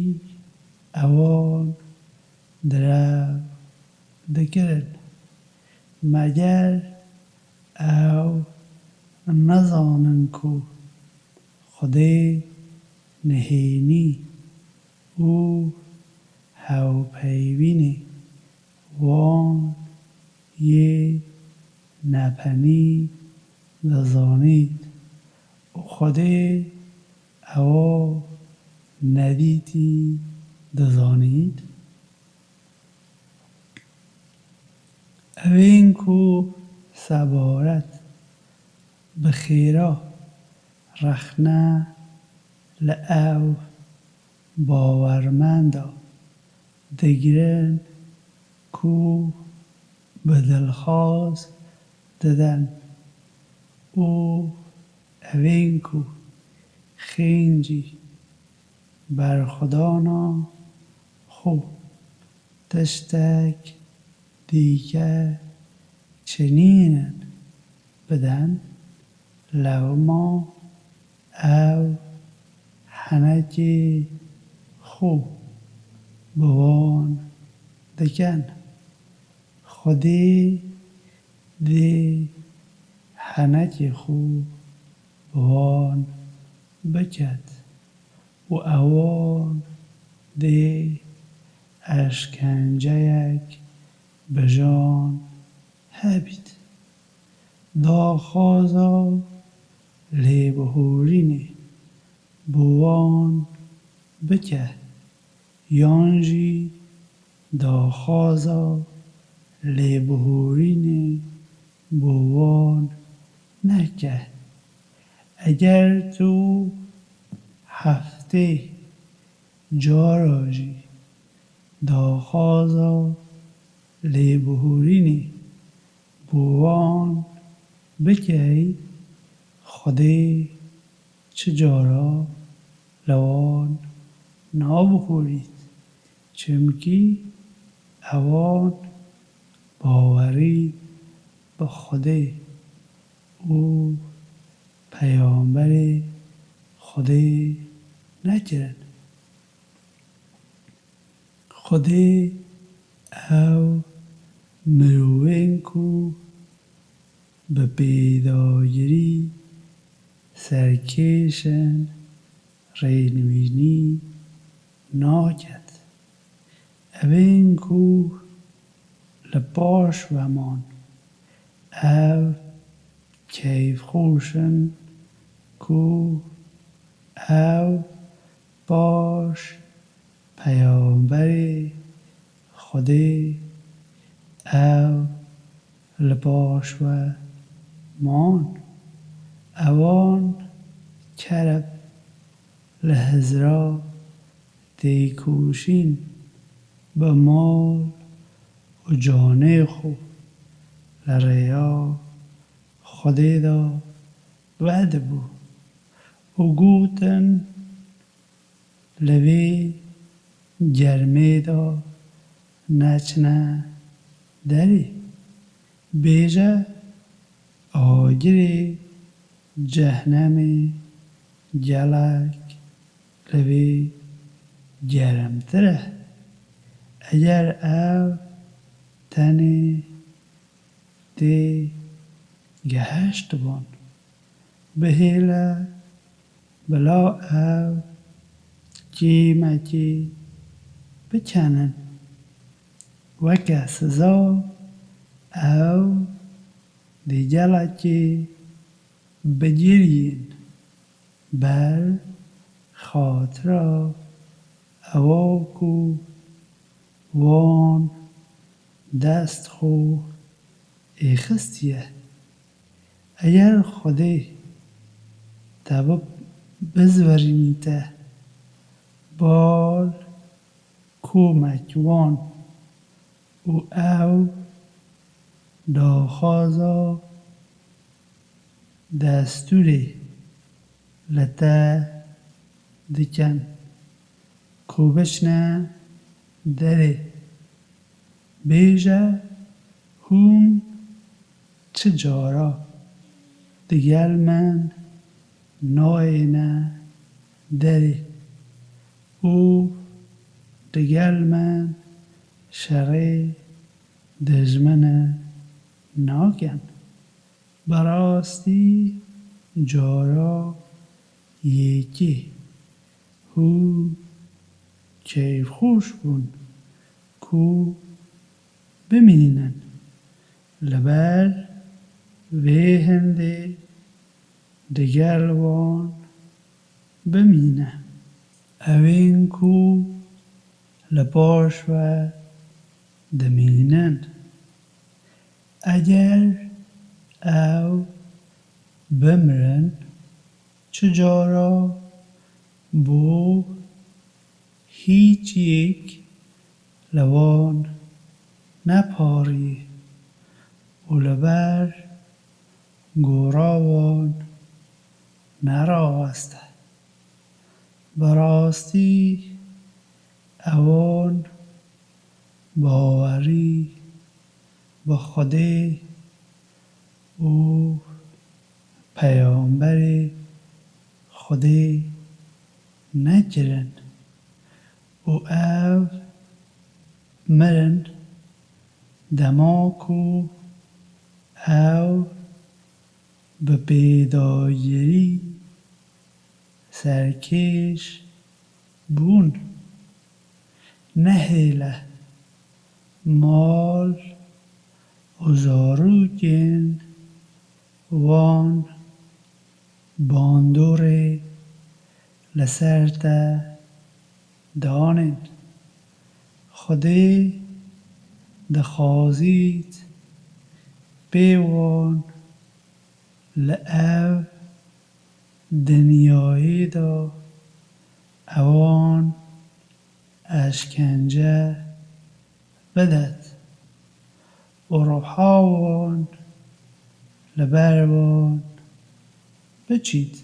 ewan direw dikirin, meger ew nizanin ku Xwedê nihênî û hevpeyvînê wan yê nepenî dizanît û Xwedê ewa nedîtî dizanît? Evên ku sebaret bi xêra rexne li ew bawermenda digirin ku bi dilxwaz didin û evên ku xêncî berxwedana xwe tiştek dîke çinînin bidin, lewma ew henekê xwe bi wan dikin. Xwedê dê henekê xwe bi wan biket û ewan dê eşkenceyek bi jan hebît. Daxwaza lêbihûrînê bi wan bike yan jî daxwaza lêbihûrînê bi wan neke. Eger tu heftê cara jî daxwaza lêbihûrînê bi wan bikey, Xwedê çi cara li wan nabihûrît, çimkî ewan bawerî bi Xwedê û Peyamberê Xwedê nekirin. Xwedê ew mirovên ku bi pêdagirî serkêş in, rênvînî naket. Evên ku li paş ve man, ev keyfxweş in ku ew paş Peyamberê Xwedê, ew li paş we man. Ewan kereb li hizra têkoşîn bi mal û canê xwe li rêya Xwedê de vedibû û gotin, li vê germê de neçine derê. Bêje, agirê cehnemê gelek li vê germtir e. Eger ew tenê tê gehiştibûn, bihêle bila ew kêmekê bikenin. Weke siza ew dê gelekê bigiriyên ber xatira ewa ku wan dest xwe êxistiye. Eger Xwedê te bi-, bizvirînîte bal komek wan û ew daxwaza destûrê li te dikin ku biçine derê. Bêje, hûn çi cara digel min nayêne derê û digel min şerê dijmine nakin. Bi rastî cara yekê hûn keyfxweş bûn ku bimînin. Li ber vê hindê digel wan bimîne. Ewên ku li paş ve dimînin. Eger ew bimirin, çi cara bo hîç yek li wan neparî û li ber gora wan neraweste. Bi rastî ewan bawerî bi Xwedê û Peyamberê Xwedê nekirin û ew mirin dema ku ew bi pêdagirî serkêş bûn. Nehêle mal û zarokên wan bandorê li ser te danên. Xwedê dixwazît pê wan li ev dinyayê de ewan eşkence bidet û ruha wan li ber wan biçît.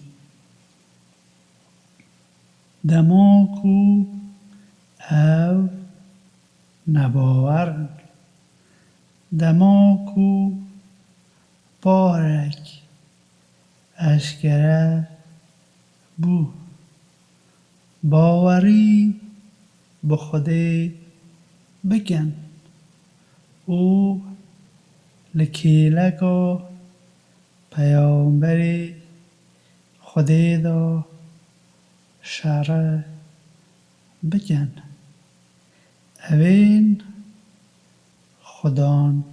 Dema ku ew nebawer in, dema ku barek eşkere bû, bawerî bi Xwedê bikin û li kêleka Peyamberê Xwedê de şere bikin. Evên Xudan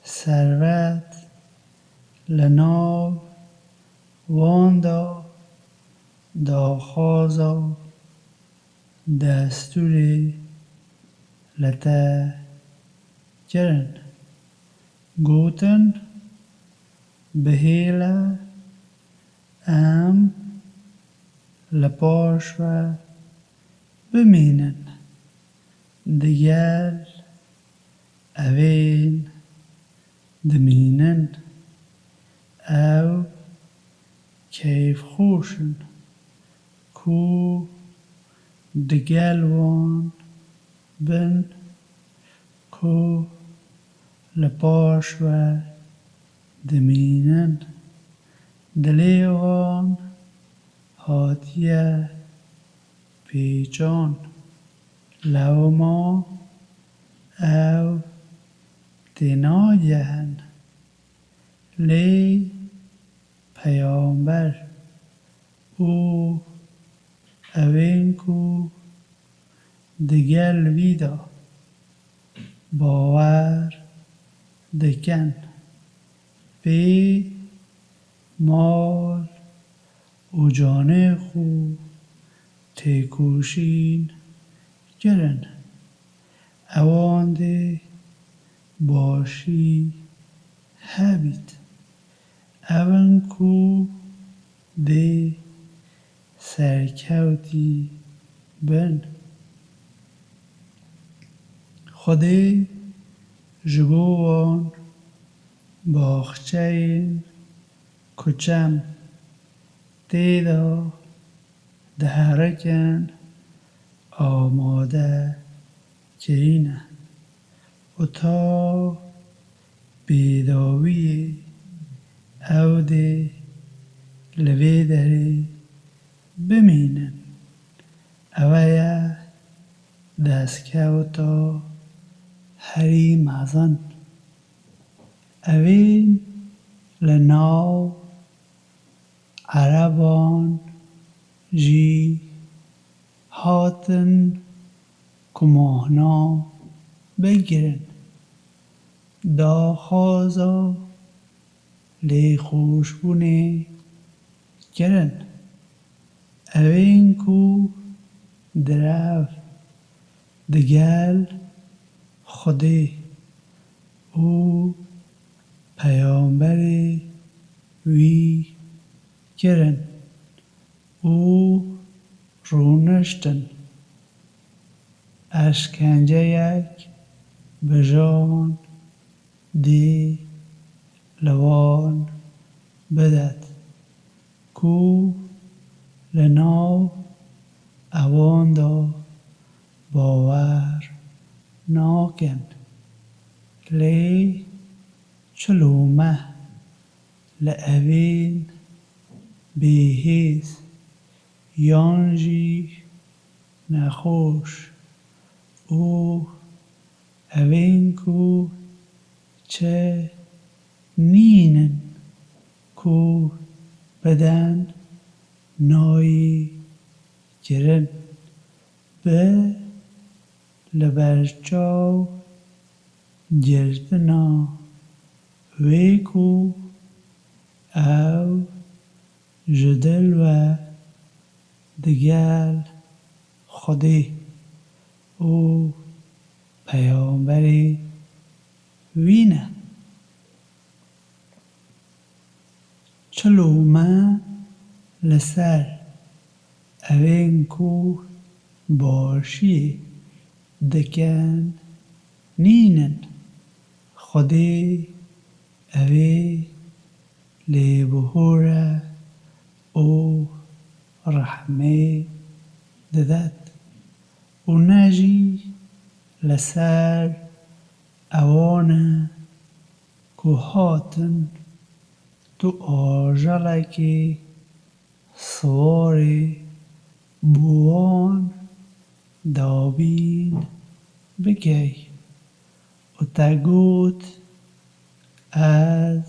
servet li nav wan de daxwaza destûrê li te kirin. Gotin, bihêle em li paş ve bimînin. Digel evên dimînin. Ew keyfxweş in ku digel wan bin, ku li paş ve dimînin. Dilê wan hatiye pêçan, lewma ew tênagehin. Lê peyamber û ewên ku digel wî de bawer dikin, pê mal û canê xwe têkoşîn kirin. Ewan dê başî hebît. Ew in ku dê serkewtî bin. Xwedê ji bo wan baxçeyên ku çem tê de diherikin amade kirîne û ta bêdawiyê ew dê li vê derê bimînin. Ew ye destkewta herî mezin. Evîn li nav Ereban jî hatin kumahna bigirin. Daxwaza lêxweşbûnê kirin. Evên ku direv digel Xwedê û peyamberê wî kirin û rûniştin. Eşkenceyek bijan dê li wan bidet ku li nav ewan de bawer nakin. Lê çi lome li evên bêhêz yan jî nexweş û evên ku çi nînin ku biden nayî kirin, bi li ber çav girtina wê ku ew ji dil ve digel Xwedê û peyamberê wî ne. Çi lome li ser evên ku başiyê dikin nînin. Xwedê evê lêbihûre û rehmê didet û ne jî li ser ewan e ku hatin tu ajelekê siwarê bo wan dabîn bikey û te got, ez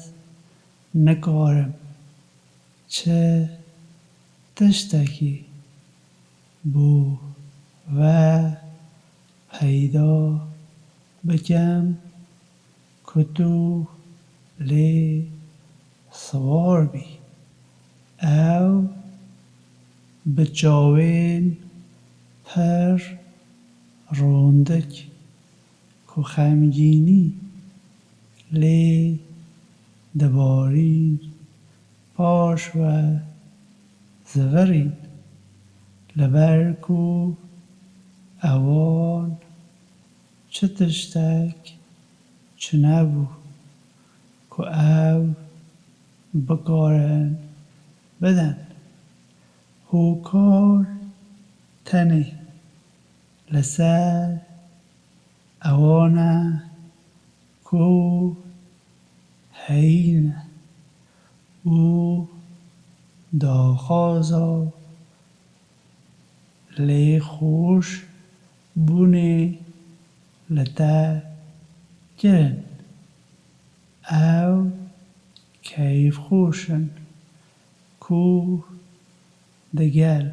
nikarim çi tiştekî bo we peyda bikim ku tu lê siwar bî. Ew bi çavên pir rondik ku xemgînî lê dibarîn, paş ve zivirîn, li ber ku ewan çi tiştek çinebû ku ew bikarin bidin. Hokar tenê li ser ewan e ku û heyîne û daxwaza lêxweş bûnê li te kirin. Ew keyfxweş in ku digel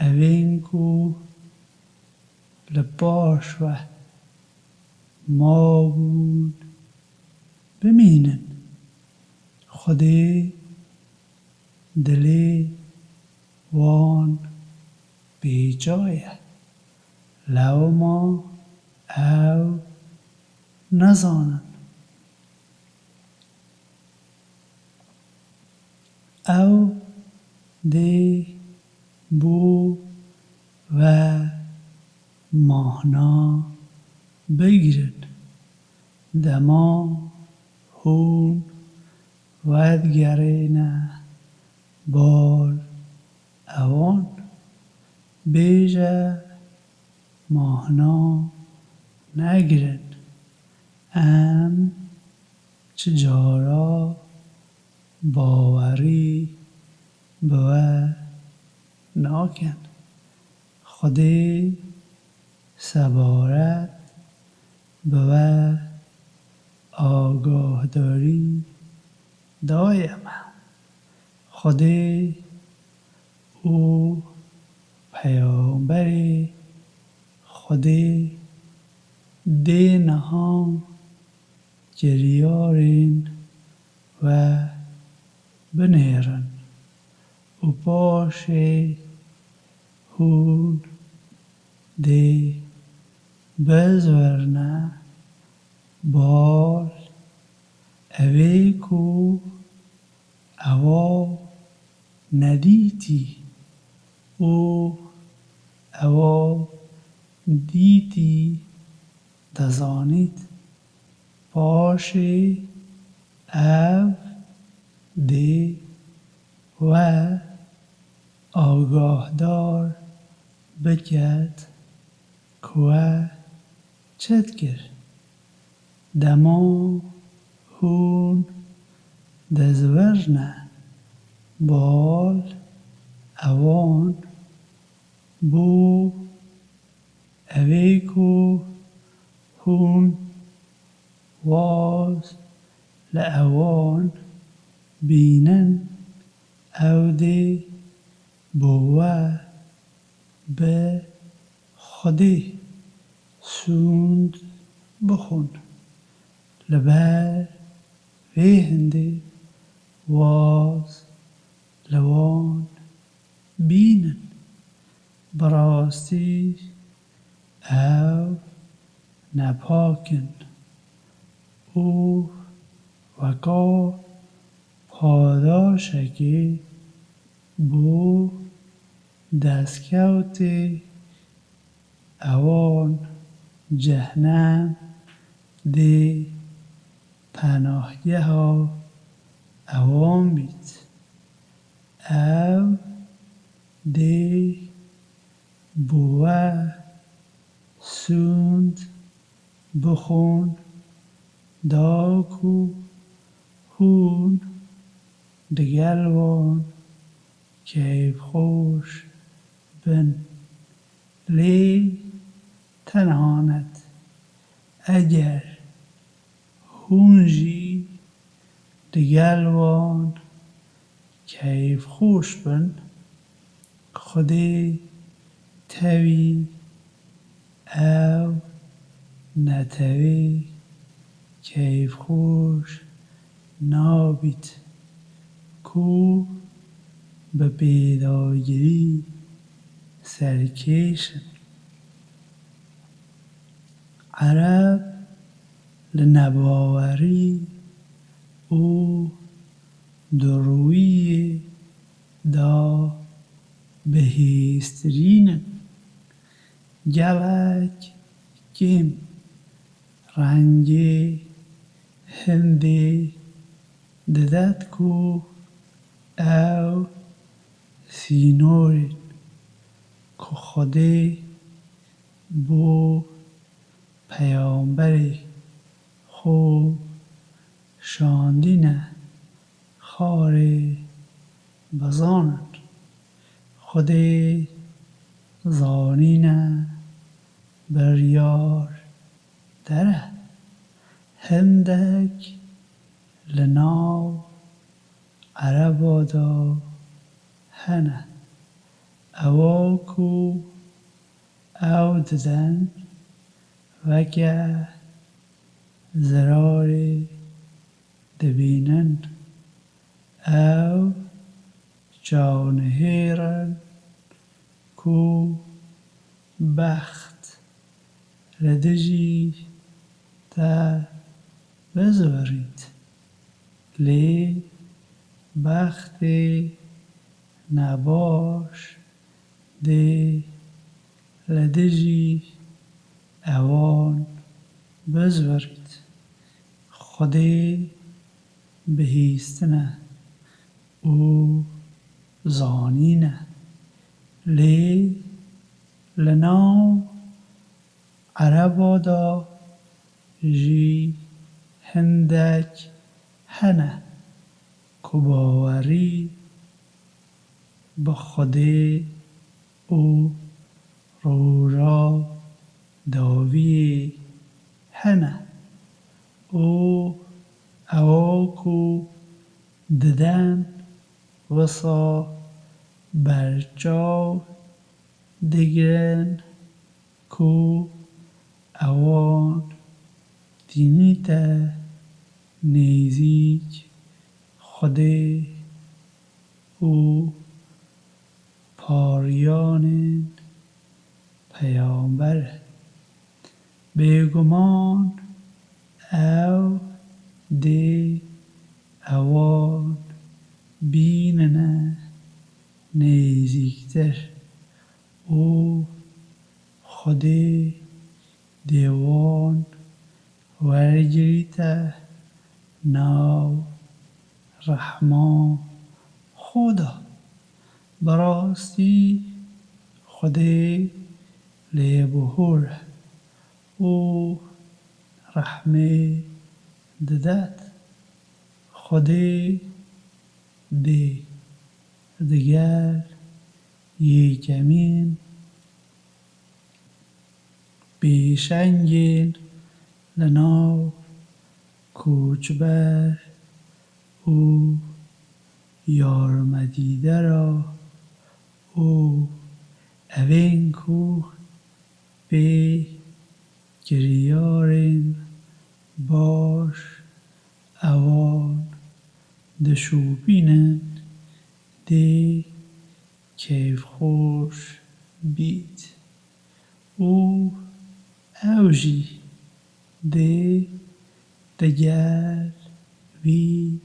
evên ku li paş we mabûn bimînin. Xwedê dilê wan pêça ye. Lewma ew nezanin. Ew dê bo we mahna bigirin. Dema hûn vedigerîne bal ewan, bêje mahna negirin. Em çi cara bawerî bi we nakin. Xwedê sebaret bi we agahdorî daye me. Xwedê û Peyamberê Xwedê dê niha kiryarên we binêrin û paşê hûn dê bizwirne bal evê ku ewa nedîtî û ewa dîtî dizanît. Paşê ev dê we agahdar biket ku we çi dikir. Dema hûn dizwirne bal ewan, bo evê ku hûn waz li ewan bînin, ew dê bo we bi Xwedê sûnd bixwin. Li ber vê hindê waz li wan bînin. Bi rastî ew nepak in û weka padaşekê bo destkewtê ewan cehnem dê penahgeha ewan bît. Ew dê bo we sûnd bixwin, da ku hûn digel wan keyfxweş bin. Lê tenhanet eger hûn jî digel wan keyfxweş bin, Xwedê tevî ew netewê keyfxweş nabît ku bi pêdagirî serkêş in. Ereb li nebawerî û durûyê de bihêztirîn in. Gelek kêm rengê hindê didet ku ew sînorên ku Xwedê bo Peyamberê xwe şandîne xarê bizanin. Xwedê zanîne biryar der e. Hindek li nav Ereba de hene. Ewa ku ew didin, weke zirarê dibînin. Ew çawnihêr in ku bext li dijî te bizwirît. Lê bextê nebaş dê li dijî ewan bizwirît. Xwedê bihîstine û zanîne. Lê li nav Ereba de jî hindek hene ku bawerî bi Xwedê û roja dawiyê hene û ewa ku didin, wisa berçav digirin ku ewan tînîte nêzîk Xwedê û pariyanên peyamber. Bêguman ew dê ewan bînine nêzîktir û Xwedê dê wan wergirîte nav rehma xwe de. Bi rastî Xwedê lêbihûr e û rehmê didet. Xwedê dê digel yekemîn pêşengên li nav koçber û yarmedîdera û evên ku pê kiryarên baş ewan dişopînin, dê keyfxweş bît û ew jî dê digel wî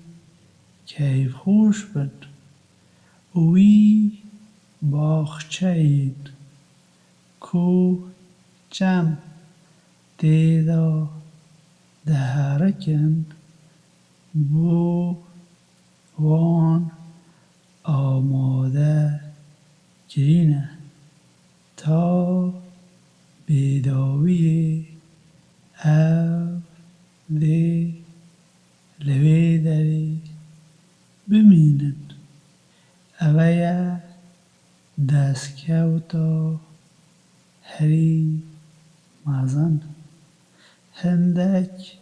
keyfxweş bin. Wî baxçeyên ku çem tê de diherikin, bo wan amade kirîne. Ta bêdawiyê ew dê li wê derê bimînin. Eve ye destkewta herî mezin. Hindek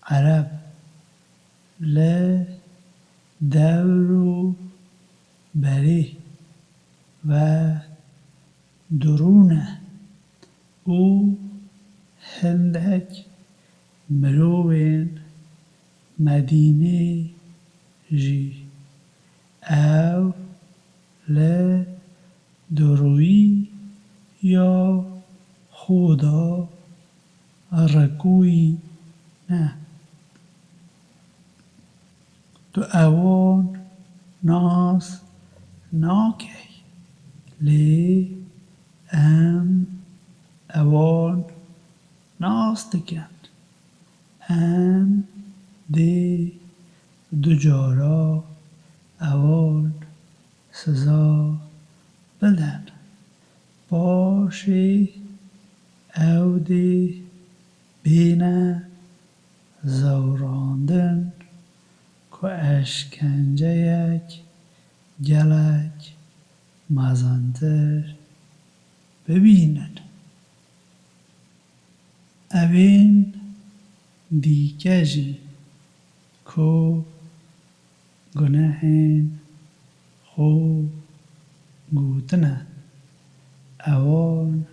Ereb li dewr û berê ve dirûne û hindek mirovên Medînê jî. Ew li dirûyî ya xwe de rikûyî ne. Tu ewan nas nakey, lê em ewan nas dikin. Em dê du cara ewan siza bidin. Paşê ew dê bêne zewrandin ku eşkenceyek gelek mezintir bibînin. Evên dîke jî ku gunehên xwe gotine, ewan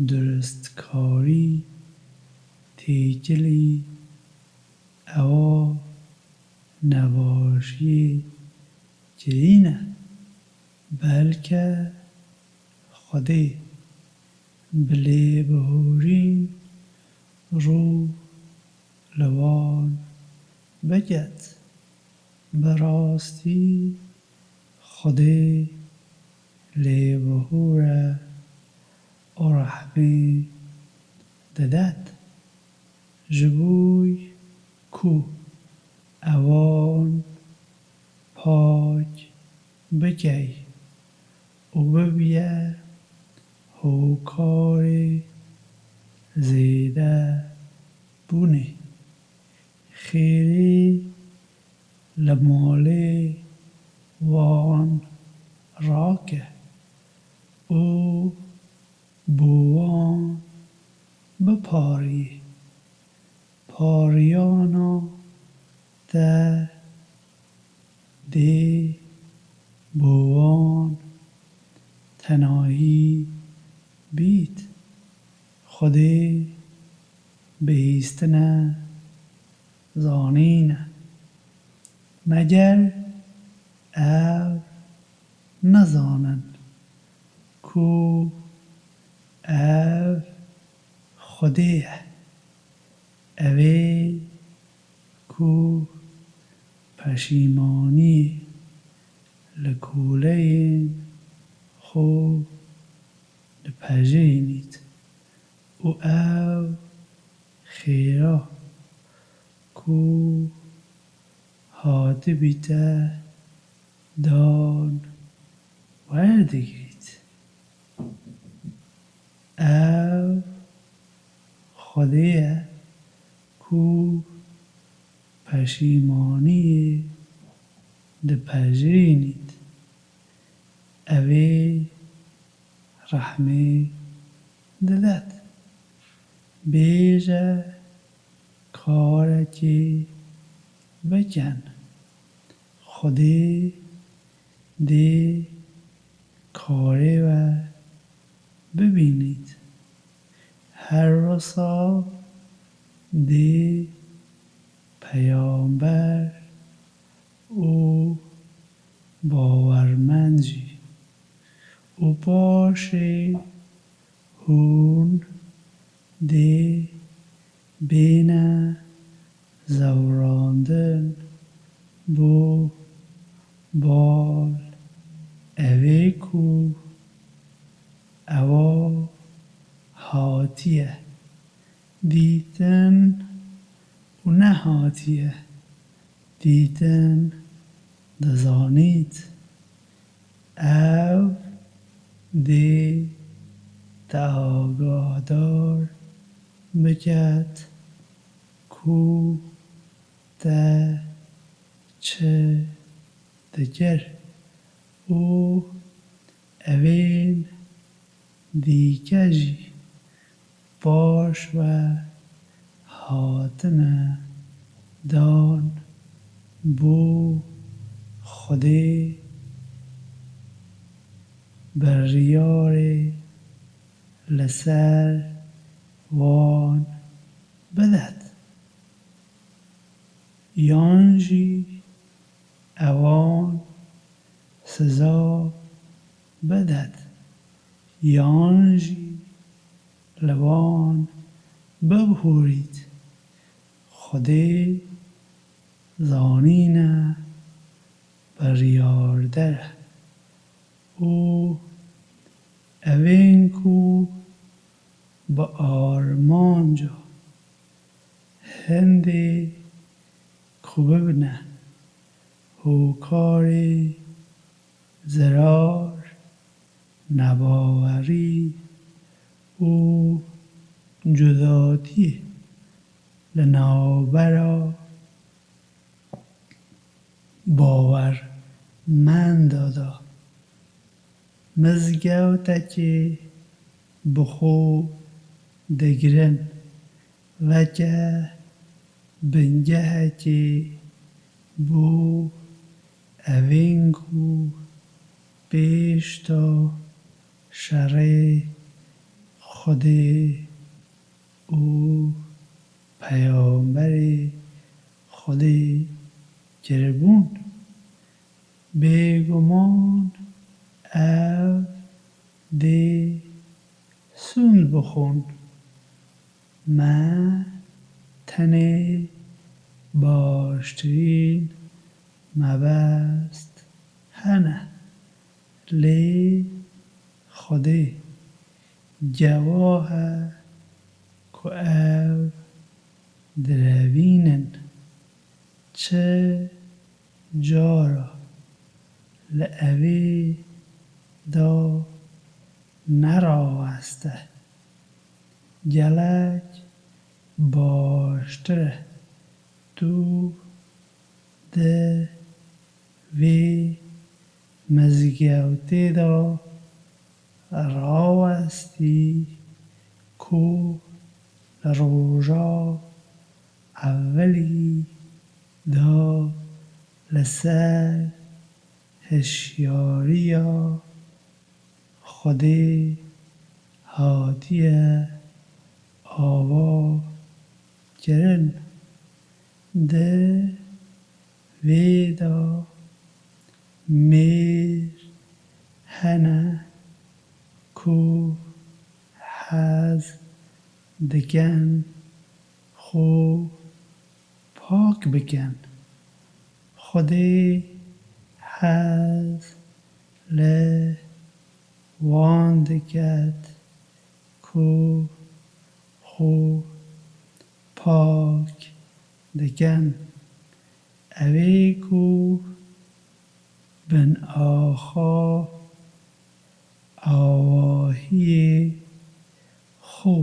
duristkarî, têkilî, ewa nebaşiyê kirîne, belke Xwedê bi lêbihûrî rû li wan biket. Bi rastî Xwedê lêbihûr e û rehmê didet. Ji bo ku ewan pak bikey û bibiye hokarê zêdebûnê. Xêrê li malê wan rake û bo wan bipariyê. Pariyana te dê bo wan tenahî bît. Xwedê bihîstine, zanîne. Meger ev nizanin ku ev Xwedê ye. Ew ê ku peşîmaniyê li koleyên xwe dipejirînît û ew xêra ku hatibîte dan werdigirît. Ew Xwedê ye ku peşîmaniyê dipejirînît. Ew ê rehmê didet. Bêje karekê bikin. Xwedê dê karê we bibînît. Her wisa dê peyamber û bawermend jî û paşê hûn dê bêne zewrandin bo bal, evê ku ewa hatiye dîtin û nehatiye dîtin dizanît. Ew dê te agahdar biket ku te çi dikir û evên dîke jî paş ve hatine dan bo Xwedê biryarê li ser wan bidet, yan jî ewan siza bidet, yan jî li wan bibihûrît. Xwedê zanîne, biryarder e û evên ku bi armanca hindê ku bibine hokarê zirar, nebawerî û cudatiyê, Li navbera bawermenda de mizgewtekê bi xwe digirin weke bingehekê bo evên ku pêş de şerê Xwedê û Peyamberê Xwedê kiribûn. Bêguman ev dê sûnd bixwin. Me tenê baştirîn mebest hene, lê Xwedê gewah e ku ev direvîn in. Çi cara li evê de neraweste. Gelek baştir e tu di vê mizgewtê de rawestî ku li roja ewilî de li ser hişyariya Xwedê hatiye ava kirin. Di vê de mêr hene ku hez dikin xwe pak bikin. Xwedê hez li wan diket ku xwe pak dikin. Ew ê ku bin axa awahiyê xwe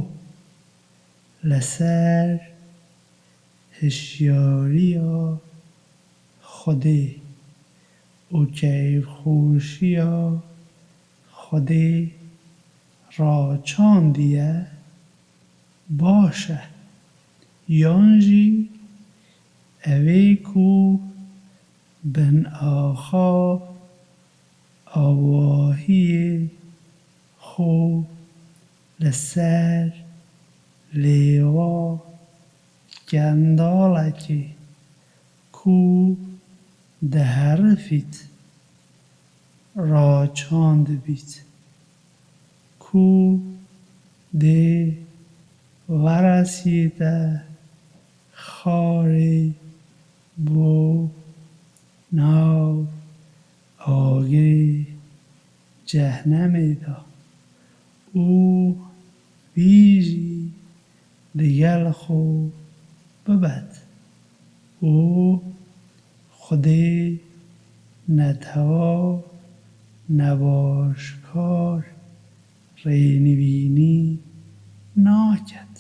li ser hişyariya Xwedê û keyfxweşiya Xwedê raçandiye, baş e. Yan jî ew ê ku bin axa awahiyê xwe li ser lêwa kendalekê ku diherifît raçandibît, ku dê veresîte xarê bo nav agirê cehnemê de û wî jî digel xwe bibet û Xwedê netewa nebaşkar rênivînî naket.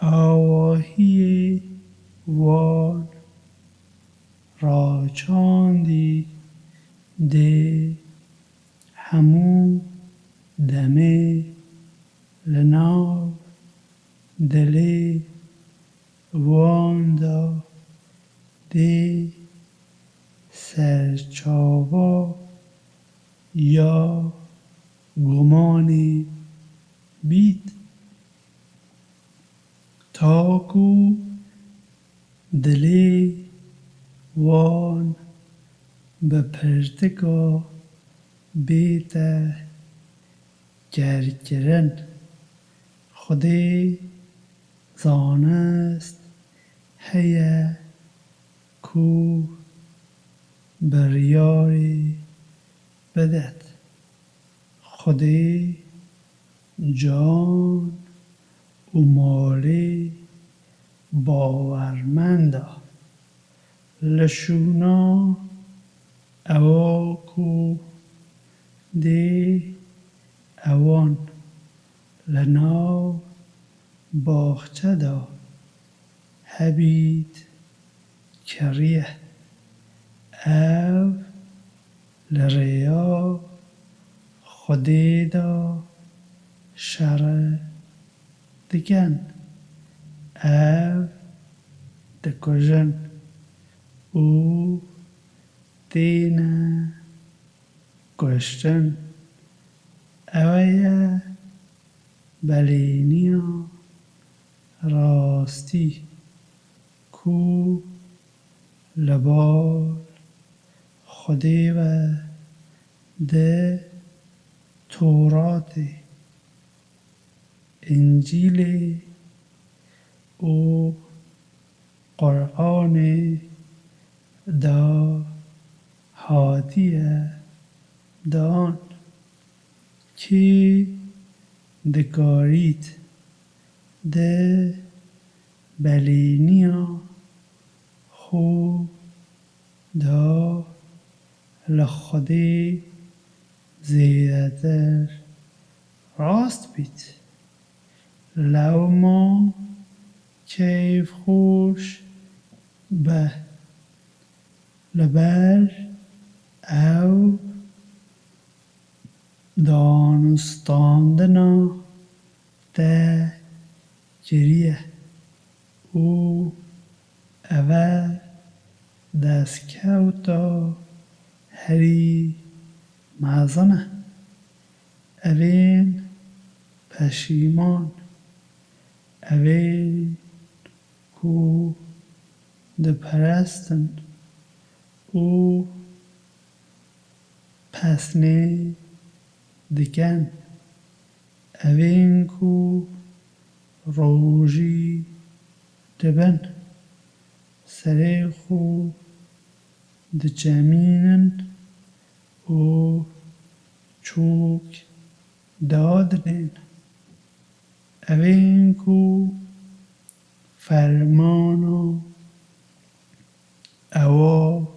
Awahiyê wan raçandî dê hemû demê li nav dilê wan de dê serçava ya gumanê bît. Ta ku dilê wan bi pirtika bête kerkirin. Xwedê zanist heye ku biryarê bidet. Xwedê can û malê bawermenda li şûna ewa ku dê ewan li nav baxçe de Ebîd kiriye. Ev li rêya Xwedê de şer dikin. Ev dikujin û têne kuştin. Ew ye belêniya rastî ku li bal Xwedê ve di Toratê, Încîlê û Quranê de hatiye dan. Kî dikarît di belêniya xwe de li Xwedê zêdetir rast bît. Lewma keyfxweş be, li ber ew danûstandina te kiriye û ev e destkewta herî mezin e. Evên peşîman, evên ku diperestin û pesnê dikin, evên ku rojî dibin, serê xwe diçemînin û çok dadinên. Evên ku fermana ewa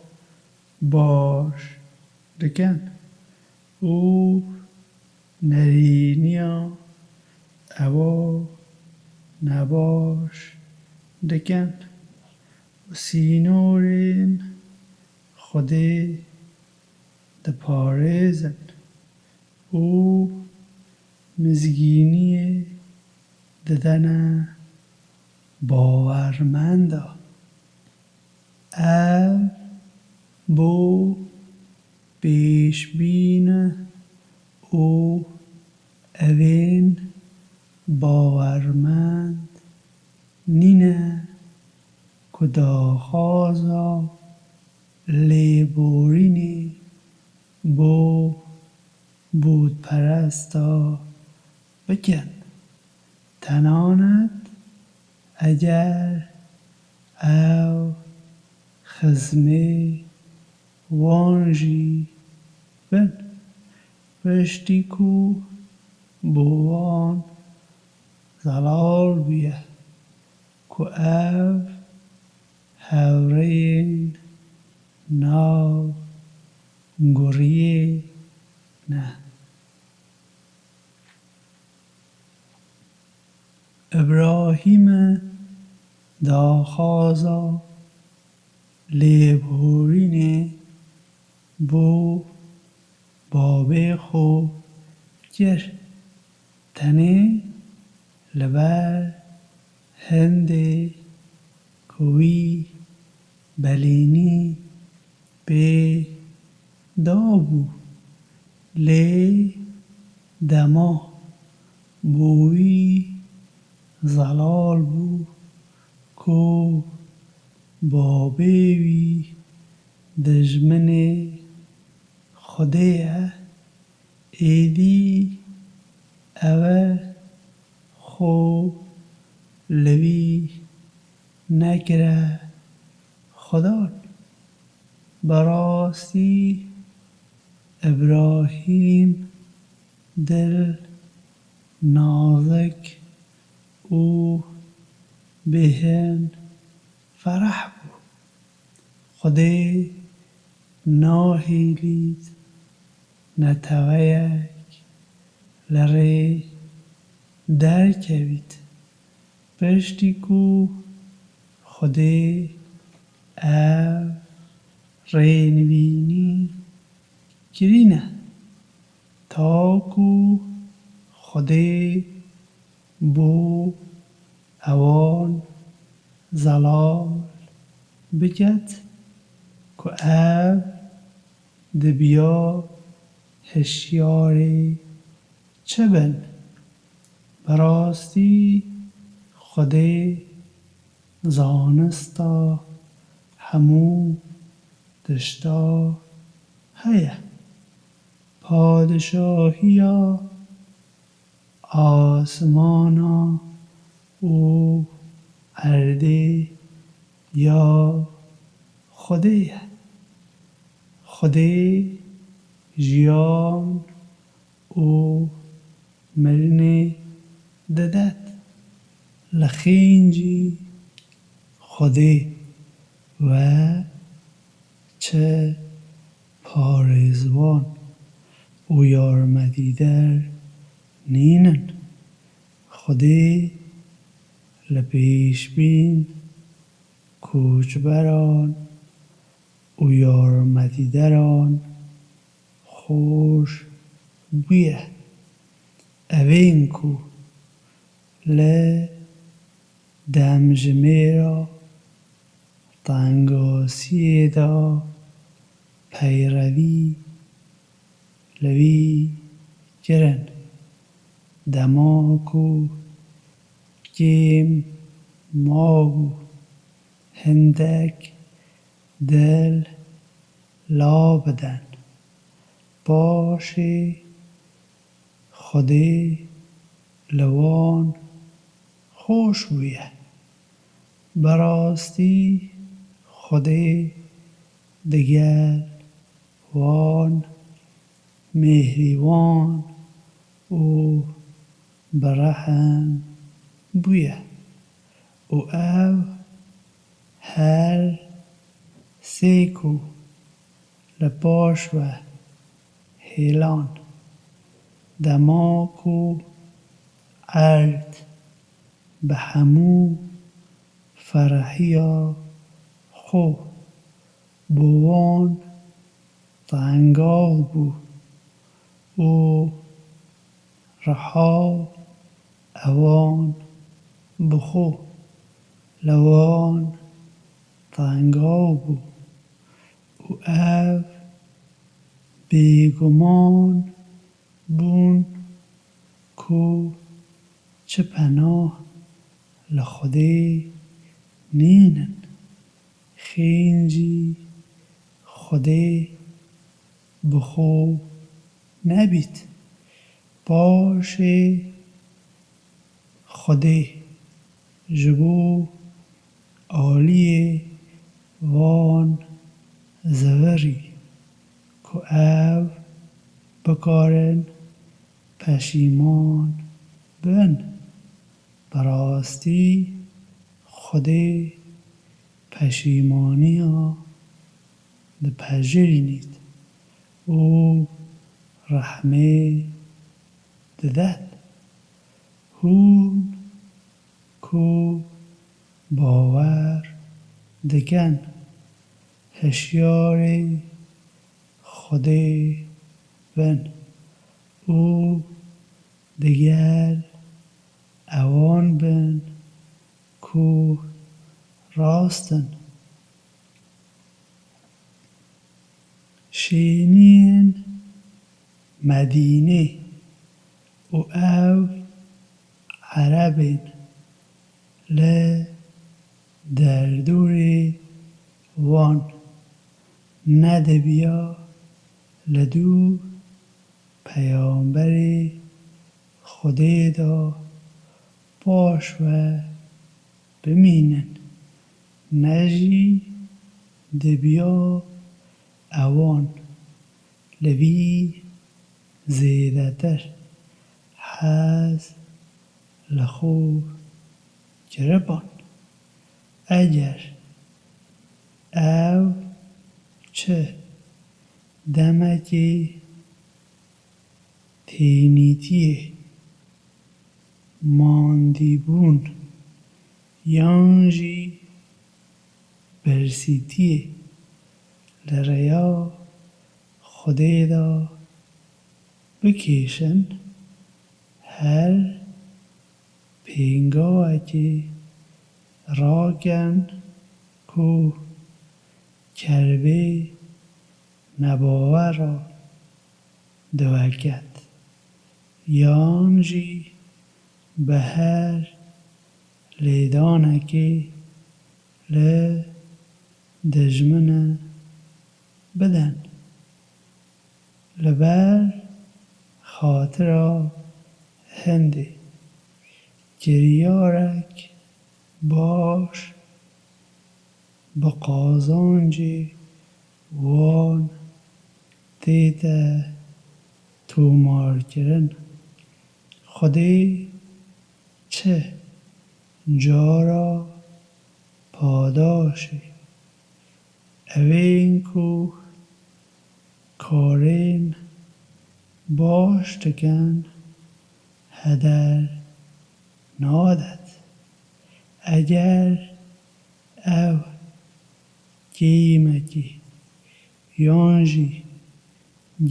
baş dikin û nerîniya ewa nebaş dikin û sînorên Xwedê diparêzin û mizgîniyê didene bawermenda. Ev bo pêşbîn e û evên bawermend nîne ku daxwaza lêborînê bo bûtperesta bikin, tenanet eger ew xizmê wan jî bin, piştî ku bo wan zelal bûye ku ev hevrêyên nav guriyê ne. Îbrahîm daxwaza lêborînê bo babê xwe kir, tenê li ber hindê ku wî belênî pê dabû, lê dema bo wî zelal bû ku babê wî dijminê Xwedê ye, êdî ew e xwe li wî nekire Xudan. Bi rastî Îbrahîm dil nazik û bêhên fereh bû. Xwedê nahêlît neteweyek li rê derkevît, piştî ku Xwedê ev rênivînî kirîne, ta ku Xwedê bo ewan zelal biket ku ev dibiya hişyarê çi bin. Bi rastî Xwedê zanista hemû tişta heye. Padişahiya asmana û erdê ya Xwedê ye. Xwedê jiyan û mirinê didet. Li xîncî Xwedê we çi parêzvan û yarmedîder nînin. Xwedê li pêşbîn koçberan û yarmedîderan xweş bûye. Evên ku li demjimêra tengasiyê de peyrevî li wî kirin. Dema ku kêm mabû hindek dil la bidin. Paşê Xwedê li wan xweş bûye. Bi rastî Xwedê digel wan mêhrîwan û bi rehm bûye û ev her sê ku li paş we hêlan, dema ku erd bi hemû ferahiya xwe bo wan tengav bû û reha ewan bi xwe li wan tengav bû û ev bêguman bûn ku çi pena li Xwedê nînin. Xêncî Xwedê bi xwe nebît. Paşê Xwedê ji bo aliyê van zivirî ku ev bikarin peşîman bin. Bi rastî Xwedê peşîmaniya dipejirînît û rehmê didet. Hûn ku bawer dikin, hişyarê Xwedê bin û digel ewan bin ku rast in. Şêniyên Medînê û ew Erebên li derdorê wan nedibiya li dû Peyamberê Xwedê de paş we bimînin, ne jî dibiya ewan li vî zêdetir hez li xwe kiriban. Eger ew çi demekê tênîtiyê, mandîbûn yan jî bersîtiyê li rêya Xwedê de bikêşin, her pêngavekê rakin ku kerbê nebawera diweket, yan jî bi her lêdanekê li dijmine bidin. Li ber xatira hindê kiryarek baş bi qazancê wan tête tomarkirin. Xwedê çi cara padaşê evên ku karên baş dikin heder nadet. Eger ew kêmekî yan jî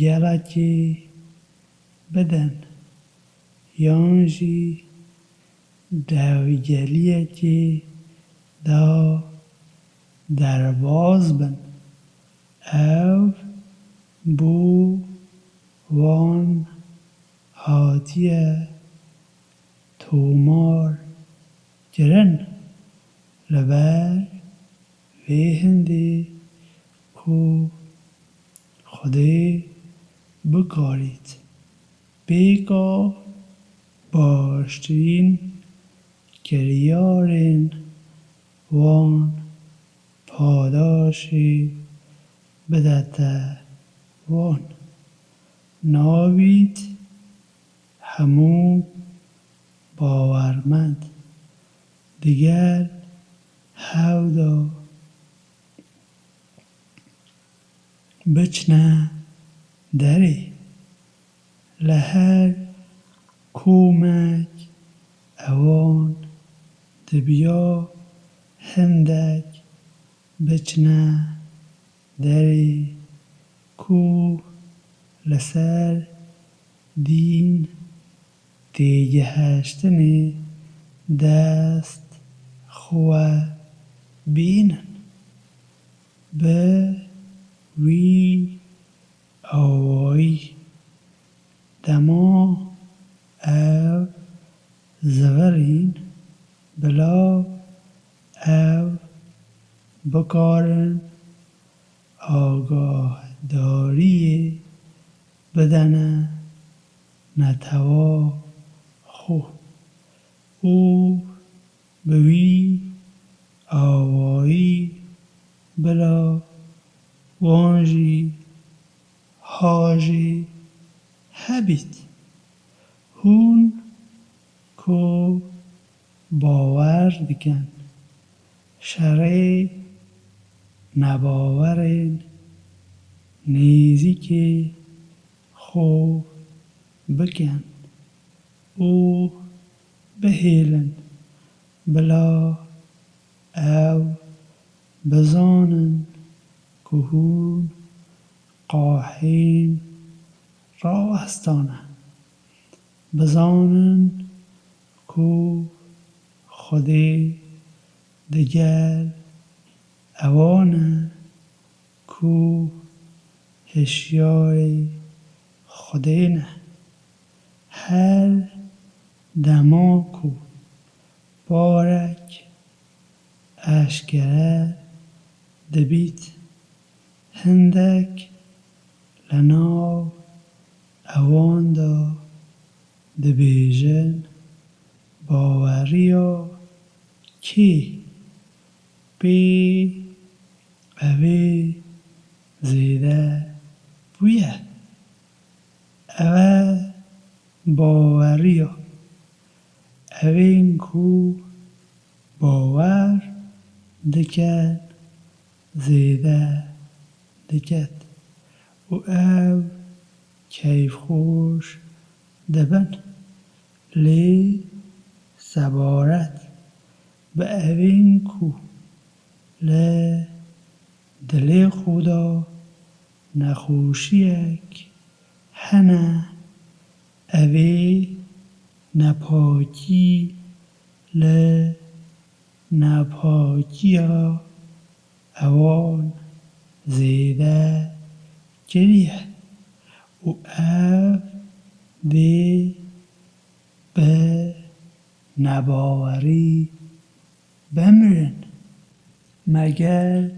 gelekê bidin, yan jî dewgeliyekê de derbas bin. Ev bo wan hatiye tomar kirin. Li ber vê hindê ku Xwedê bikarît pêka baştirîn kiryarên wan padaşê bidete wan. Nabît hemû bawermend digel hew de biçine derê. Li her komek ewan dibiya hindek biçine derê ku li ser dîn têgihiştinê dest xwe bînin. Bi wî awayî dema ew zivirîn, bila ew bikarin agahdariyê bidene netewa xwe û bi wî awayî bila wan jî hajê hebît. Hûn ku bawer dikin şerê nebawerên nêzîkê xwe bikin û bihêlin, bila ew bizanin ku hûn qahên rawestane. Bizanin ku Xwedê digel ewan e ku hişyarê Xwedê ne. Her dema ku barek eşkere dibît, hindek li nav ewan de dibêjin, baweriya kê pê evê zêde bûye? Ev e baweriya evên ku bawer dikin zêde diket û ew keyfxweş dibin. Lê sebaret bi evên ku Li dilê xwe de nexweşiyek hene, ev ê nepakî li nepakiya ewan zêde kiriye û ev dê bi nebawerî bimirin. Meger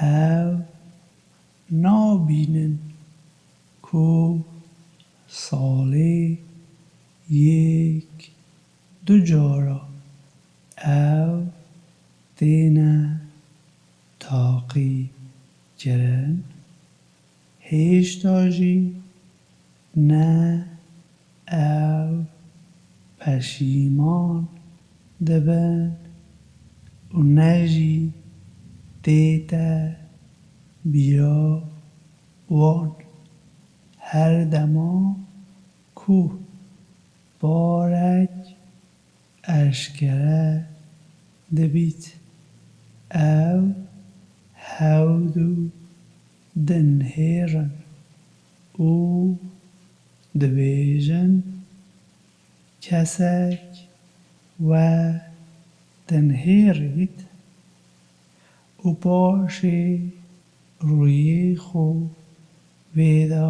ew nabînin ku salê yek du cara ew têne taqî kirin? Hêşta jî ne ew peşîman dibin û ne jî tête bîra wan. Her dema ku barek eşkere dibît, ew hewdû dinihêrin û dibêjin, kesek we dinihêrît û paşê rûyê xwe vê de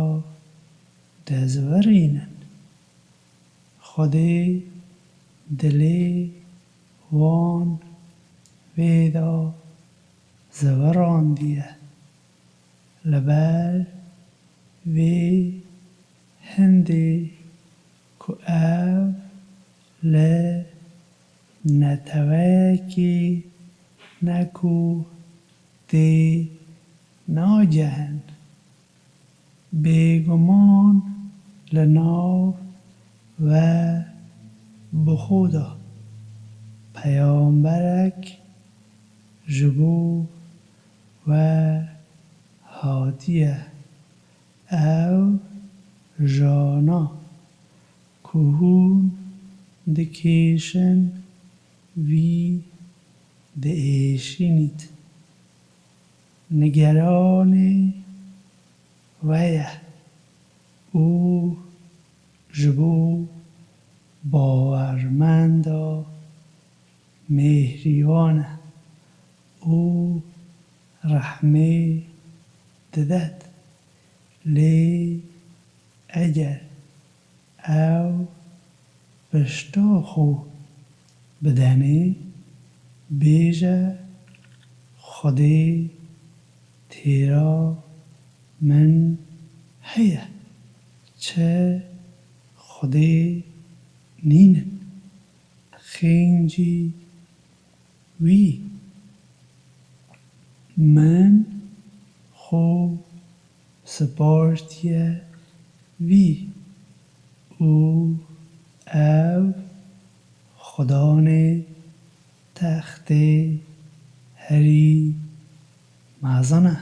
dezverînin, Xwedê dilê wan vê de zeverandiye. Li ber vê hindê ku ev li neteweyekê ne ku tê nagehin. Bêguman li nav we bi xwe de peyamberek ji bo we hatiye. Ew jana ku hûn dikêşin, vî diêşînît. Nigeranê we ye û ji bo bawermenda mêhrîwan e û rehmê didet. Lê eger ew pişta xwe bidenê, bêje, Xwedê têra min heye, çi Xwedê nînin. Xêncî wî. Min xwe spartiye vî û ev xudanê textê herî mezin e.